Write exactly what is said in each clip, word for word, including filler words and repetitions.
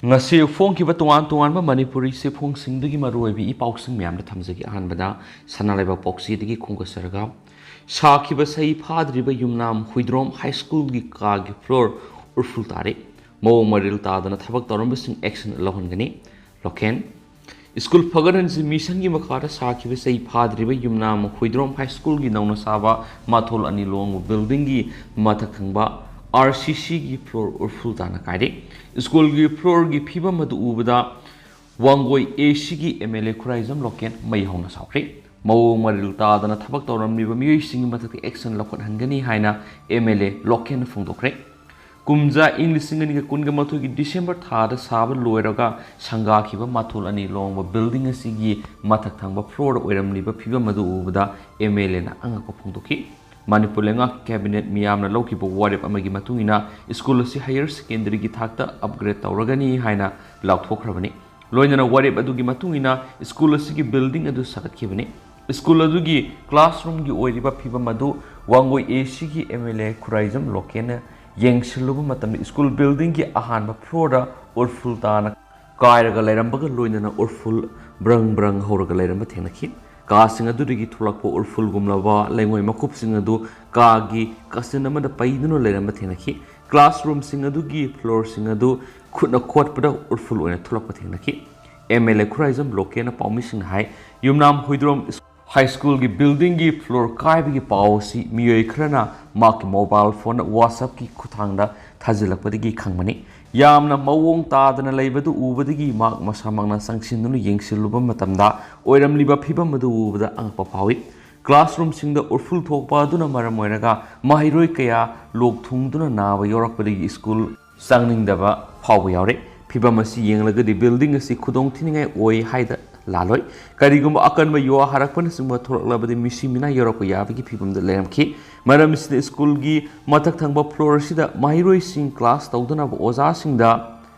ꯉꯁꯤ ꯐꯣꯡꯈꯤꯕ ꯇꯣꯉꯥꯟ ꯇꯣꯉꯥꯟꯕ ꯃꯅꯤꯄꯨꯔꯤ ꯆꯦꯐꯣꯡꯁꯤꯡꯗꯨꯒꯤ ꯃꯔꯨꯑꯣꯏꯕ ꯏ ꯄꯥꯎꯁꯤꯡ ꯃꯌꯥꯝꯗ ꯊꯝꯖꯒꯦ꯫ ꯑꯍꯥꯟꯕꯗ ꯁꯅꯥ ꯂꯩꯕꯥꯛ ꯄꯥꯎꯆꯦꯗꯒꯤ ꯈꯣꯝꯒꯠꯆꯔꯒ, ꯁꯥꯈꯤꯕ ꯆꯍꯤ ꯐꯥꯗ꯭ꯔꯤꯕ ꯌꯨꯝꯅꯥꯝ ꯍꯨꯏꯗ꯭ꯔꯣꯝ ꯍꯥꯏ ꯁ꯭ꯀꯨꯜꯒꯤ ꯀꯥꯒꯤ ꯐ꯭ꯂꯣꯔ ꯎꯔꯐꯨꯜ ꯇꯥꯔꯦ꯫ ꯃꯑꯣꯡ ꯃꯔꯤꯜ ꯇꯥꯗꯅ ꯊꯕꯛ ꯇꯧꯔꯝꯕꯁꯤꯡ ꯑꯦꯛꯁꯟ ꯂꯧꯍꯟꯒꯅꯤ꯫ ꯂꯣꯀꯦꯟ꯫ ꯁ꯭ꯀꯨꯜ ꯐꯒꯠꯍꯟꯁꯤ ꯃꯤꯁꯟꯒꯤ ꯃꯈꯥꯗ ꯁꯥꯈꯤꯕ ꯆꯍꯤ ꯐꯥꯗ꯭ꯔꯤꯕ ꯌꯨꯝꯅꯥꯝ ꯍꯨꯏꯗ꯭ꯔꯣꯝ ꯍꯥꯏ ꯁ꯭ꯀꯨꯜꯒꯤ ꯅꯧꯅ ꯁꯥꯕ ꯃꯊꯣꯜ ꯑꯅꯤ ꯂꯨꯍꯣꯡꯕ ꯕꯤꯜꯗꯤꯡꯒꯤ ꯃꯊꯛ ꯊꯪꯕ ꯑꯥꯔ ꯁꯤ ꯁꯤꯒꯤ ꯐ꯭ꯂꯣꯔ ꯎꯔꯐꯨꯜ ꯇꯥꯅ ꯀꯥꯏꯔꯦ꯫ ꯁ꯭ꯀꯨꯜꯒꯤ ꯐ꯭ꯂꯣꯔꯒꯤ ꯐꯤꯕꯝ ꯑꯗꯨ ꯎꯕꯗ ꯋꯥꯡꯒꯣꯏ ꯑꯦ ꯁꯤꯒꯤ M L A Khuraijam local ꯃꯩ ꯍꯧꯅ ꯁꯥꯎꯈ꯭ꯔꯦ꯫ ꯃꯑꯣꯡ ꯃꯔꯤꯜ ꯇꯥꯗꯅ ꯊꯕꯛ ꯇꯧꯔꯝꯂꯤꯕ ꯃꯤꯑꯣꯏꯁꯤꯡꯒꯤ ꯃꯊꯛꯇ ꯑꯦꯛꯁꯟ ꯂꯧꯈꯠꯍꯟꯒꯅꯤ ꯍꯥꯏꯅ ꯑꯦꯝ ꯑꯦꯜ ꯑꯦ ꯂꯣꯀꯦꯟꯅ ꯐꯣꯡꯗꯣꯛꯈ꯭ꯔꯦ꯫ ꯀꯨꯝꯖꯥ ꯏꯪ ꯂꯤꯁꯤꯡ ꯑꯅꯤꯒ ꯀꯨꯟꯒ ꯃꯥꯊꯣꯏꯒꯤ ꯗꯤꯁꯦꯝꯕꯔ ꯊꯥꯗ ꯁꯥꯕ ꯂꯣꯏꯔꯒ ꯁꯪꯒꯥꯈꯤꯕ ꯃꯊꯣꯜ ꯑꯅꯤ ꯂꯨꯍꯣꯡꯕ ꯕꯤꯜꯗꯤꯡ ꯑꯁꯤꯒꯤ ꯃꯊꯛ ꯊꯪꯕ ꯐ꯭ꯂꯣꯔꯗ ꯑꯣꯏꯔꯝꯂꯤꯕ ꯐꯤꯕꯝ ꯑꯗꯨ ꯎꯕꯗ ꯑꯦꯝ ꯑꯦꯜ ꯑꯦꯅ ꯑꯉꯛꯄ ꯐꯣꯡꯗꯣꯛꯈꯤ꯫ ꯃꯅꯤꯄꯨꯔ ꯂꯩꯉꯥꯛꯀꯤ ꯀꯦꯕꯤꯅꯦꯠ ꯃꯤꯌꯥꯝꯅ ꯂꯧꯈꯤꯕ ꯋꯥꯔꯦꯞ ꯑꯃꯒꯤ ꯃꯇꯨꯡ ꯏꯟꯅ ꯁ꯭ꯀꯨꯜ ꯑꯁꯤ ꯍꯥꯌꯔ ꯁꯦꯀꯦꯟꯗꯔꯤꯒꯤ ꯊꯥꯛꯇ ꯑꯞꯒ꯭ꯔꯦꯗ ꯇꯧꯔꯒꯅꯤ ꯍꯥꯏꯅ ꯂꯥꯎꯊꯣꯛꯈ꯭ꯔꯕꯅꯤ꯫ ꯂꯣꯏꯅꯅ ꯋꯥꯔꯦꯞ ꯑꯗꯨꯒꯤ ꯃꯇꯨꯡ ꯏꯟꯅ ꯁ꯭ꯀꯨꯜ ꯑꯁꯤꯒꯤ ꯕꯤꯜꯗꯤꯡ ꯑꯗꯨ ꯁꯥꯒꯠꯈꯤꯕꯅꯤ꯫ ꯁ꯭ꯀꯨꯜ ꯑꯗꯨꯒꯤ ꯀ꯭ꯂꯥꯁꯔꯨꯝꯒꯤ ꯑꯣꯏꯔꯤꯕ ꯐꯤꯕꯝ ꯑꯗꯨ ꯋꯥꯡꯒꯣꯏ ꯑꯦ ꯁꯤꯒꯤ ꯑꯦꯝ ꯑꯦꯜ ꯑꯦ ꯈꯨꯔꯥꯏꯖꯝ ꯂꯣꯀꯦꯟꯅ ꯌꯦꯡꯁꯤꯜꯂꯨꯕ ꯃꯇꯝꯗ ꯁ꯭ꯀꯨꯜ ꯕꯤꯜꯗꯤꯡꯒꯤ ꯑꯍꯥꯟꯕ ꯐ꯭ꯂꯣꯔꯗ ꯎꯔꯐꯨꯜ ꯇꯥꯅ ꯀꯥꯏꯔꯒ ꯂꯩꯔꯝꯕꯒ ꯂꯣꯏꯅꯅ ꯎꯔꯐꯨꯜ ꯕ꯭ꯔꯪ ꯕ꯭ꯔꯪ ꯍꯧꯔꯒ ꯂꯩꯔꯝꯕ ꯊꯦꯡꯅꯈꯤ꯫ ꯀꯥꯁꯤꯡ ꯑꯗꯨꯗꯒꯤ ꯊꯣꯛꯂꯛꯄ ꯎꯔꯐꯨꯜꯒꯨꯝꯂꯕ ꯂꯩꯉꯣꯏ ꯃꯀꯨꯞꯁꯤꯡ ꯑꯗꯨ ꯀꯥꯒꯤ ꯀꯥꯆꯤꯟ ꯑꯃꯗ ꯄꯩꯗꯨꯅ ꯂꯩꯔꯝꯕ ꯊꯦꯡꯅꯈꯤ꯫ ꯀ꯭ꯂꯥꯁꯔꯨꯝꯁꯤꯡ ꯑꯗꯨꯒꯤ ꯐ꯭ꯂꯣꯔꯁꯤꯡ ꯑꯗꯨ ꯈꯨꯠꯅ ꯈꯣꯠꯄꯗ ꯎꯔꯐꯨꯜ ꯑꯣꯏꯅ ꯊꯣꯛꯂꯛꯄ ꯊꯦꯡꯅꯈꯤ꯫ ꯑꯦꯝ ꯑꯦꯜ ꯑꯦ ꯈꯨꯔꯥꯏꯖꯝ ꯂꯣꯀꯦꯟꯅ ꯄꯥꯎꯃꯤꯁꯤꯡꯅ ꯍꯥꯏ, ꯌꯨꯝꯅꯥꯝ ꯍꯨꯏꯗ꯭ꯔꯣꯝ ꯍꯥꯏ ꯁ꯭ꯀꯨꯜꯒꯤ ꯕꯤꯜꯗꯤꯡꯒꯤ ꯐ꯭ꯂꯣꯔ ꯀꯥꯏꯕꯒꯤ ꯄꯥꯎ ꯑꯁꯤ ꯃꯤꯑꯣꯏ ꯈꯔꯅ ꯃꯍꯥꯛꯀꯤ ꯃꯣꯕꯥꯏꯜ ꯐꯣꯟ WhatsApp-ꯀꯤ ꯈꯨꯠꯊꯥꯡꯗ ꯊꯥꯖꯤꯜꯂꯛꯄꯗꯒꯤ ꯈꯪꯕꯅꯤ꯫ ꯌꯥꯝꯅ ꯃꯑꯣꯡ ꯇꯥꯗꯅ ꯂꯩꯕꯗꯨ ꯎꯕꯗꯒꯤ ꯃꯍꯥꯛ ꯃꯁꯥꯃꯛꯅ ꯆꯪꯁꯤꯟꯗꯨꯅ ꯌꯦꯡꯁꯤꯜꯂꯨꯕ ꯃꯇꯝꯗ ꯑꯣꯏꯔꯝꯂꯤꯕ ꯐꯤꯕꯝ ꯑꯗꯨ ꯎꯕꯗ ꯑꯉꯛꯄ ꯐꯥꯎꯏ꯫ ꯀ꯭ꯂꯥꯁꯔꯨꯝꯁꯤꯡꯗ ꯎꯔꯐꯨꯜ ꯊꯣꯛꯄ ꯑꯗꯨꯅ ꯃꯔꯝ ꯑꯣꯏꯔꯒ ꯃꯍꯩꯔꯣꯏ ꯀꯌꯥ ꯂꯣꯛ ꯊꯨꯡꯗꯨꯅ ꯅꯥꯕ ꯌꯥꯎꯔꯛꯄꯗꯒꯤ ꯁ꯭ꯀꯨꯜ ꯆꯪꯅꯤꯡꯗꯕ ꯐꯥꯎꯕ ꯌꯥꯎꯔꯦ꯫ ꯐꯤꯕꯝ ꯑꯁꯤ ꯌꯦꯡꯂꯒꯗꯤ ꯕꯤꯜꯗꯤꯡ ꯑꯁꯤ ꯈꯨꯗꯣꯡ ꯊꯤꯅꯤꯡꯉꯥꯏ ꯑꯣꯏ ꯍꯥꯏꯗ ꯂꯥꯜꯂꯣꯏ꯫ ꯀꯔꯤꯒꯨꯝꯕ ꯑꯀꯟꯕ ꯌꯨ ꯍꯥꯔꯛꯄꯅꯆꯤꯡꯕ ꯊꯣꯛꯂꯛꯂꯕꯗꯤ ꯃꯤꯁꯤ ꯃꯤꯅꯥ ꯌꯧꯔꯛꯄ ꯌꯥꯕꯒꯤ ꯐꯤꯕꯝꯗ ꯂꯩꯔꯝꯈꯤ꯫ ꯃꯔꯝ ꯑꯁꯤꯅ ꯁ꯭ꯀꯨꯜꯒꯤ ꯃꯊꯛ ꯊꯪꯕ ꯐ꯭ꯂꯣꯔ ꯑꯁꯤꯗ ꯃꯍꯩꯔꯣꯏꯁꯤꯡ ꯀ꯭ꯂꯥꯁ ꯇꯧꯗꯅꯕ ꯑꯣꯖꯥꯁꯤꯡꯗ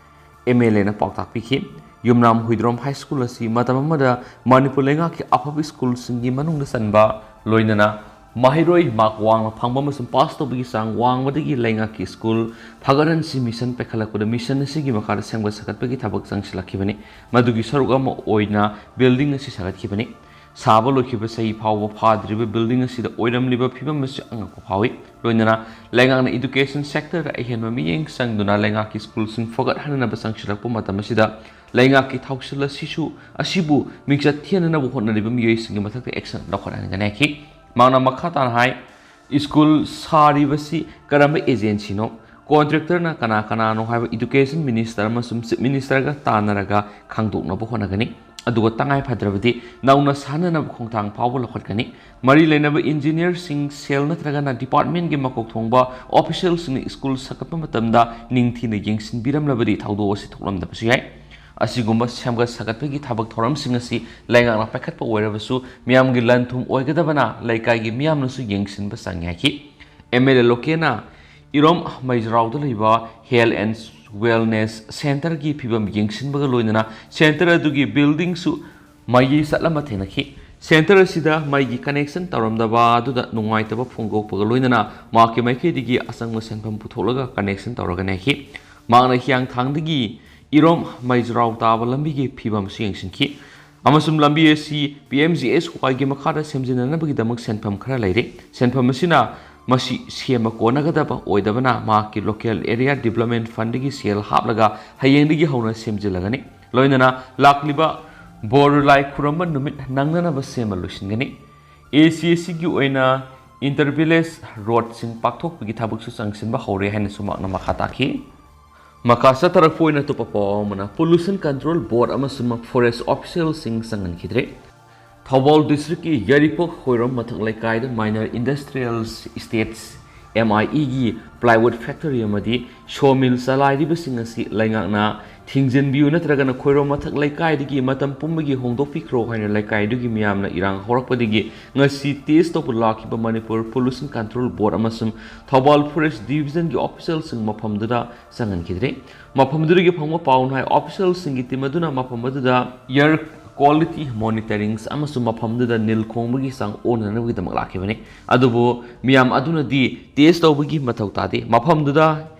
ꯑꯦꯝ ꯑꯦꯜ ꯑꯦꯅ ꯄꯥꯎꯇꯥꯛ ꯄꯤꯈꯤ꯫ ꯌꯨꯝꯅꯥꯝ ꯍꯨꯏꯗ꯭ꯔꯣꯝ ꯍꯥꯏ ꯁ꯭ꯀꯨꯜ ꯑꯁꯤ ꯃꯇꯝ ꯑꯃꯗ ꯃꯅꯤꯄꯨꯔ ꯂꯩꯉꯥꯛꯀꯤ ꯑꯐꯕ ꯁ꯭ꯀꯨꯜꯁꯤꯡꯒꯤ ꯃꯅꯨꯡꯗ ꯆꯟꯕ, ꯂꯣꯏꯅꯅ ꯃꯍꯩꯔꯣꯏ ꯃꯥꯔꯛ ꯋꯥꯡꯅ ꯐꯪꯕ ꯑꯃꯁꯨꯡ ꯄꯥꯁ ꯇꯧꯕꯒꯤ ꯆꯥꯡ ꯋꯥꯡꯕꯗꯒꯤ ꯂꯩꯉꯥꯛꯀꯤ ꯁ꯭ꯀꯨꯜ ꯐꯒꯠꯍꯟꯁꯤ ꯃꯤꯁꯟ ꯄꯥꯏꯈꯠꯂꯛꯄꯗ ꯃꯤꯁꯟ ꯑꯁꯤꯒꯤ ꯃꯈꯥꯗ ꯁꯦꯝꯒꯠ ꯁꯥꯒꯠꯄꯒꯤ ꯊꯕꯛ ꯆꯪꯁꯤꯜꯂꯛꯈꯤꯕꯅꯤ꯫ ꯃꯗꯨꯒꯤ ꯁꯔꯨꯛ ꯑꯃ ꯑꯣꯏꯅ ꯕꯤꯜꯗꯤꯡ ꯑꯁꯤ ꯁꯥꯒꯠꯈꯤꯕꯅꯤ꯫ ꯁꯥꯕ ꯂꯣꯏꯈꯤꯕ ꯆꯍꯤ ꯐꯥꯎꯕ ꯐꯥꯗ꯭ꯔꯤꯕ ꯕꯤꯜꯗꯤꯡ ꯑꯁꯤꯗ ꯑꯣꯏꯔꯝꯂꯤꯕ ꯐꯤꯕꯝ ꯑꯁꯤ ꯑꯉꯛꯄ ꯐꯥꯎꯏ꯫ ꯂꯣꯏꯅꯅ ꯂꯩꯉꯥꯛꯅ ꯏꯗꯨꯀꯦꯁꯟ ꯁꯦꯛꯇꯔꯗ ꯑꯍꯦꯟꯕ ꯃꯤꯠꯌꯦꯡ ꯆꯪꯗꯨꯅ ꯂꯩꯉꯥꯛꯀꯤ ꯁ꯭ꯀꯨꯜꯁꯤꯡ ꯐꯒꯠꯍꯟꯅꯕ ꯆꯪꯁꯤꯜꯂꯛꯄ ꯃꯇꯝ ꯑꯁꯤꯗ ꯂꯩꯉꯥꯛꯀꯤ ꯊꯧꯁꯤꯜ ꯑꯁꯤꯁꯨ, ꯑꯁꯤꯕꯨ ꯃꯤꯡꯆꯠ ꯊꯤꯍꯟꯅꯕ ꯍꯣꯠꯅꯔꯤꯕ ꯃꯤꯑꯣꯏꯁꯤꯡꯒꯤ ꯃꯊꯛꯇ ꯑꯦꯛꯁꯟ ꯂꯧꯈꯠꯍꯟꯒꯅꯤ ꯍꯥꯏꯈꯤ꯫ ꯃꯍꯥꯛꯅ ꯃꯈꯥ ꯇꯥꯅ ꯍꯥꯏ, ꯁ꯭ꯀꯨꯜ ꯁꯥꯔꯤꯕꯁꯤ ꯀꯔꯝꯕ ꯑꯦꯖꯦꯟꯁꯤꯅꯣ, ꯀꯣꯟꯇ꯭ꯔꯦꯛꯇꯔꯅ ꯀꯅꯥ ꯀꯅꯥꯅꯣ ꯍꯥꯏꯕ ꯏꯗꯨꯀꯦꯁꯟ ꯃꯤꯅꯤꯁꯇꯔ ꯑꯃꯁꯨꯡ ꯆꯤꯐ ꯃꯤꯅꯤꯁꯇꯔꯒ ꯇꯥꯟꯅꯔꯒ ꯈꯪꯗꯣꯛꯅꯕ ꯍꯣꯠꯅꯒꯅꯤ꯫ ꯑꯗꯨꯒ ꯇꯉꯥꯏ ꯐꯗ꯭ꯔꯕꯗꯤ ꯅꯧꯅ ꯁꯥꯟꯅꯅꯕ ꯈꯣꯡꯊꯥꯡ ꯐꯥꯎꯕ ꯂꯧꯈꯠꯀꯅꯤ꯫ ꯃꯔꯤ ꯂꯩꯅꯕ ꯏꯟꯖꯤꯅꯤꯌꯔꯁꯤꯡ, ꯁꯦꯜ ꯅꯠꯇ꯭ꯔꯒꯅ ꯗꯤꯄꯥꯔꯠꯃꯦꯟꯒꯤ ꯃꯀꯣꯛ ꯊꯣꯡꯕ ꯑꯣꯐꯤꯁꯤꯌꯦꯜꯁꯤꯡꯅ ꯁ꯭ꯀꯨꯜ ꯁꯥꯒꯠꯄ ꯃꯇꯝꯗ ꯅꯤꯡꯊꯤꯅ ꯌꯦꯡꯁꯤꯟꯕꯤꯔꯝꯂꯕꯗꯤ ꯊꯧꯗꯣꯛ ꯑꯁꯤ ꯊꯣꯛꯂꯝꯗꯕꯁꯨ ꯌꯥꯏ꯫ ꯑꯁꯤꯒꯨꯝꯕ ꯁꯦꯝꯒꯠ ꯁꯥꯒꯠꯄꯒꯤ ꯊꯕꯛ ꯊꯧꯔꯝꯁꯤꯡ ꯑꯁꯤ ꯂꯩꯉꯥꯛꯅ ꯄꯥꯏꯈꯠꯄ ꯑꯣꯏꯔꯕꯁꯨ, ꯃꯤꯌꯥꯝꯒꯤ ꯂꯟ ꯊꯨꯝ ꯑꯣꯏꯒꯗꯕꯅ ꯂꯩꯀꯥꯏꯒꯤ ꯃꯤꯌꯥꯝꯅꯁꯨ ꯌꯦꯡꯁꯤꯟꯕ ꯆꯪꯉꯤ ꯍꯥꯏꯈꯤ꯫ ꯑꯦꯝ ꯑꯦꯜ ꯑꯦ ꯂꯣꯀꯦꯅ ꯏꯔꯣꯝ ꯃꯩꯖ꯭ꯔꯥꯎꯗ ꯂꯩꯕ ꯍꯦꯜꯊ ꯑꯦꯟ ꯋꯦꯜꯅꯦꯁ ꯁꯦꯟꯇꯔꯒꯤ ꯐꯤꯕꯝ ꯌꯦꯡꯁꯤꯟꯕꯒ ꯂꯣꯏꯅꯅ ꯁꯦꯟꯇꯔ ꯑꯗꯨꯒꯤ ꯕꯤꯜꯗꯤꯡꯁꯨ ꯃꯩꯒꯤ ꯆꯠꯂꯝꯕ ꯊꯦꯡꯅꯈꯤ꯫ ꯁꯦꯟꯇꯔ ꯑꯁꯤꯗ ꯃꯩꯒꯤ ꯀꯅꯦꯛꯁꯟ ꯇꯧꯔꯝꯗꯕ ꯑꯗꯨꯗ ꯅꯨꯡꯉꯥꯏꯇꯕ ꯐꯣꯡꯗꯣꯛꯄꯒ ꯂꯣꯏꯅꯅ ꯃꯍꯥꯛꯀꯤ ꯃꯥꯏꯀꯩꯗꯒꯤ ꯑꯆꯪꯕ ꯁꯦꯟꯐꯝ ꯄꯨꯊꯣꯛꯂꯒ ꯀꯅꯦꯛꯁꯟ ꯇꯧꯔꯒꯅꯤ ꯍꯥꯏꯈꯤ꯫ ꯃꯍꯥꯛꯅ ꯍꯤꯌꯥꯡꯊꯥꯡꯗꯒꯤ ꯏꯔꯣꯝ ꯃꯩꯖ꯭ꯔꯥꯎ ꯇꯥꯕ ꯂꯝꯕꯤꯒꯤ ꯐꯤꯕꯝꯁꯨ ꯌꯦꯡꯁꯤꯟꯈꯤ꯫ ꯑꯃꯁꯨꯡ ꯂꯝꯕꯤ ꯑꯁꯤ ꯄꯤ ꯑꯦꯝ ꯖꯤ ꯑꯦꯁ ꯋꯥꯏꯒꯤ ꯃꯈꯥꯗ ꯁꯦꯝꯖꯤꯟꯅꯅꯕꯒꯤꯗꯃꯛ ꯁꯦꯟꯐꯝ ꯈꯔ ꯂꯩꯔꯦ꯫ ꯁꯦꯟꯐꯝ ꯑꯁꯤꯅ ꯃꯁꯤ ꯁꯦꯝꯕ ꯀꯣꯟꯅꯒꯗꯕ ꯑꯣꯏꯗꯕꯅ ꯃꯍꯥꯛꯀꯤ ꯂꯣꯀꯦꯜ ꯑꯦꯔꯤꯌꯥ ꯗꯤꯕ꯭ꯂꯞꯃꯦꯟ ꯐꯟꯗꯒꯤ ꯁꯦꯜ ꯍꯥꯞꯂꯒ ꯍꯌꯦꯡꯗꯒꯤ ꯍꯧꯅ ꯁꯦꯝꯖꯤꯜꯂꯒꯅꯤ꯫ ꯂꯣꯏꯅꯅ ꯂꯥꯛꯂꯤꯕ ꯕꯣꯔ ꯂꯥꯏ ꯈꯨꯔꯝꯕ ꯅꯨꯃꯤꯠ ꯅꯪꯅꯅꯕ ꯁꯦꯝꯕ ꯂꯣꯏꯁꯤꯟꯒꯅꯤ꯫ ꯑꯦ ꯁꯤ ꯑꯦꯁ ꯁꯤꯒꯤ ꯑꯣꯏꯅ ꯏꯟꯇꯔ ꯚꯤꯂꯦꯖ ꯔꯣꯗꯁꯤꯡ ꯄꯥꯛꯊꯣꯛꯄꯒꯤ ꯊꯕꯛꯁꯨ ꯆꯪꯁꯤꯟꯕ ꯍꯧꯔꯦ ꯍꯥꯏꯅꯁꯨ ꯃꯍꯥꯛꯅ ꯃꯈꯥ ꯇꯥꯈꯤ꯫ ꯃꯈꯥ ꯆꯠꯊꯔꯛꯄ ꯑꯣꯏꯅ ꯑꯇꯣꯞꯄ ꯄꯥꯎ ꯑꯃꯅ, ꯄꯣꯂꯨꯁꯟ ꯀꯟꯇ꯭ꯔꯣꯜ ꯕꯣꯔꯗ ꯑꯃꯁꯨꯡ ꯐꯣꯔꯦꯁ ꯑꯣꯐꯤꯁꯤꯌꯦꯜꯁꯤꯡ ꯆꯪꯍꯟꯈꯤꯗ꯭ꯔꯦ꯫ ꯊꯧꯕꯥꯜ ꯗꯤꯁꯇ꯭ꯔꯤꯛꯀꯤ ꯌꯥꯏꯔꯤꯄꯣꯛ ꯈꯣꯏꯔꯣꯝ ꯃꯊꯛ ꯂꯩꯀꯥꯏꯗ ꯃꯥꯏꯅꯔ ꯏꯟꯗꯁꯇ꯭ꯔꯤꯌꯦꯜ ꯏꯁꯇꯦꯠꯁ, ꯑꯦꯝ ꯑꯥꯏ ꯏꯒꯤ ꯄ꯭ꯂꯥꯏꯋꯨꯗ ꯐꯦꯛꯇꯔꯤ ꯑꯃꯗꯤ ꯁꯣ ꯃꯤꯜ ꯆꯂꯥꯏꯔꯤꯕꯁꯤꯡ ꯑꯁꯤ ꯂꯩꯉꯥꯛꯅ ꯊꯤꯡꯖꯤꯟꯕꯤꯌꯨ ꯅꯠꯇ꯭ꯔꯒꯅ ꯈꯣꯏꯔꯣꯝ ꯃꯊꯛ ꯂꯩꯀꯥꯏꯗꯒꯤ ꯃꯇꯝ ꯄꯨꯝꯕꯒꯤ ꯍꯣꯡꯗꯣꯛꯄꯤꯈ꯭ꯔꯣ ꯍꯥꯏꯅ ꯂꯩꯀꯥꯏꯗꯨꯒꯤ ꯃꯤꯌꯥꯝꯅ ꯏꯔꯥꯡ ꯍꯧꯔꯛꯄꯗꯒꯤ ꯉꯁꯤ ꯇꯦꯁ ꯇꯧꯕ ꯂꯥꯛꯈꯤꯕ ꯃꯅꯤꯄꯨꯔ ꯄꯣꯂꯨꯁꯟ ꯀꯟꯇ꯭ꯔꯣꯜ ꯕꯣꯔꯗ ꯑꯃꯁꯨꯡ ꯊꯧꯕꯥꯜ ꯐꯣꯔꯦꯁ ꯗꯤꯕꯤꯖꯟꯒꯤ ꯑꯣꯐꯤꯁꯤꯌꯦꯜꯁꯤꯡ ꯃꯐꯝꯗꯨꯗ ꯆꯪꯍꯟꯈꯤꯗ꯭ꯔꯦ꯫ ꯃꯐꯝꯗꯨꯗꯒꯤ ꯐꯪꯕ ꯄꯥꯎꯅ ꯍꯥꯏ, ꯑꯣꯐꯤꯁꯤꯌꯦꯜꯁꯤꯡꯒꯤ ꯇꯤꯝ ꯑꯗꯨꯅ ꯃꯐꯝ ꯑꯗꯨꯗ ꯏꯌꯔ quality monitorings ꯑꯃꯁꯨꯡ ꯃꯐꯝꯗꯨꯗ ꯅꯤꯜ ꯈꯣꯡꯕꯒꯤ ꯆꯥꯡ ꯑꯣꯟꯅꯅꯕꯒꯤꯗꯃꯛ ꯂꯥꯛꯈꯤꯕꯅꯤ꯫ ꯑꯗꯨꯕꯨ ꯃꯤꯌꯥꯝ ꯑꯗꯨꯅꯗꯤ ꯇꯦꯁ ꯇꯧꯕꯒꯤ ꯃꯊꯧ ꯇꯥꯗꯦ꯫ ꯃꯐꯝꯗꯨꯗ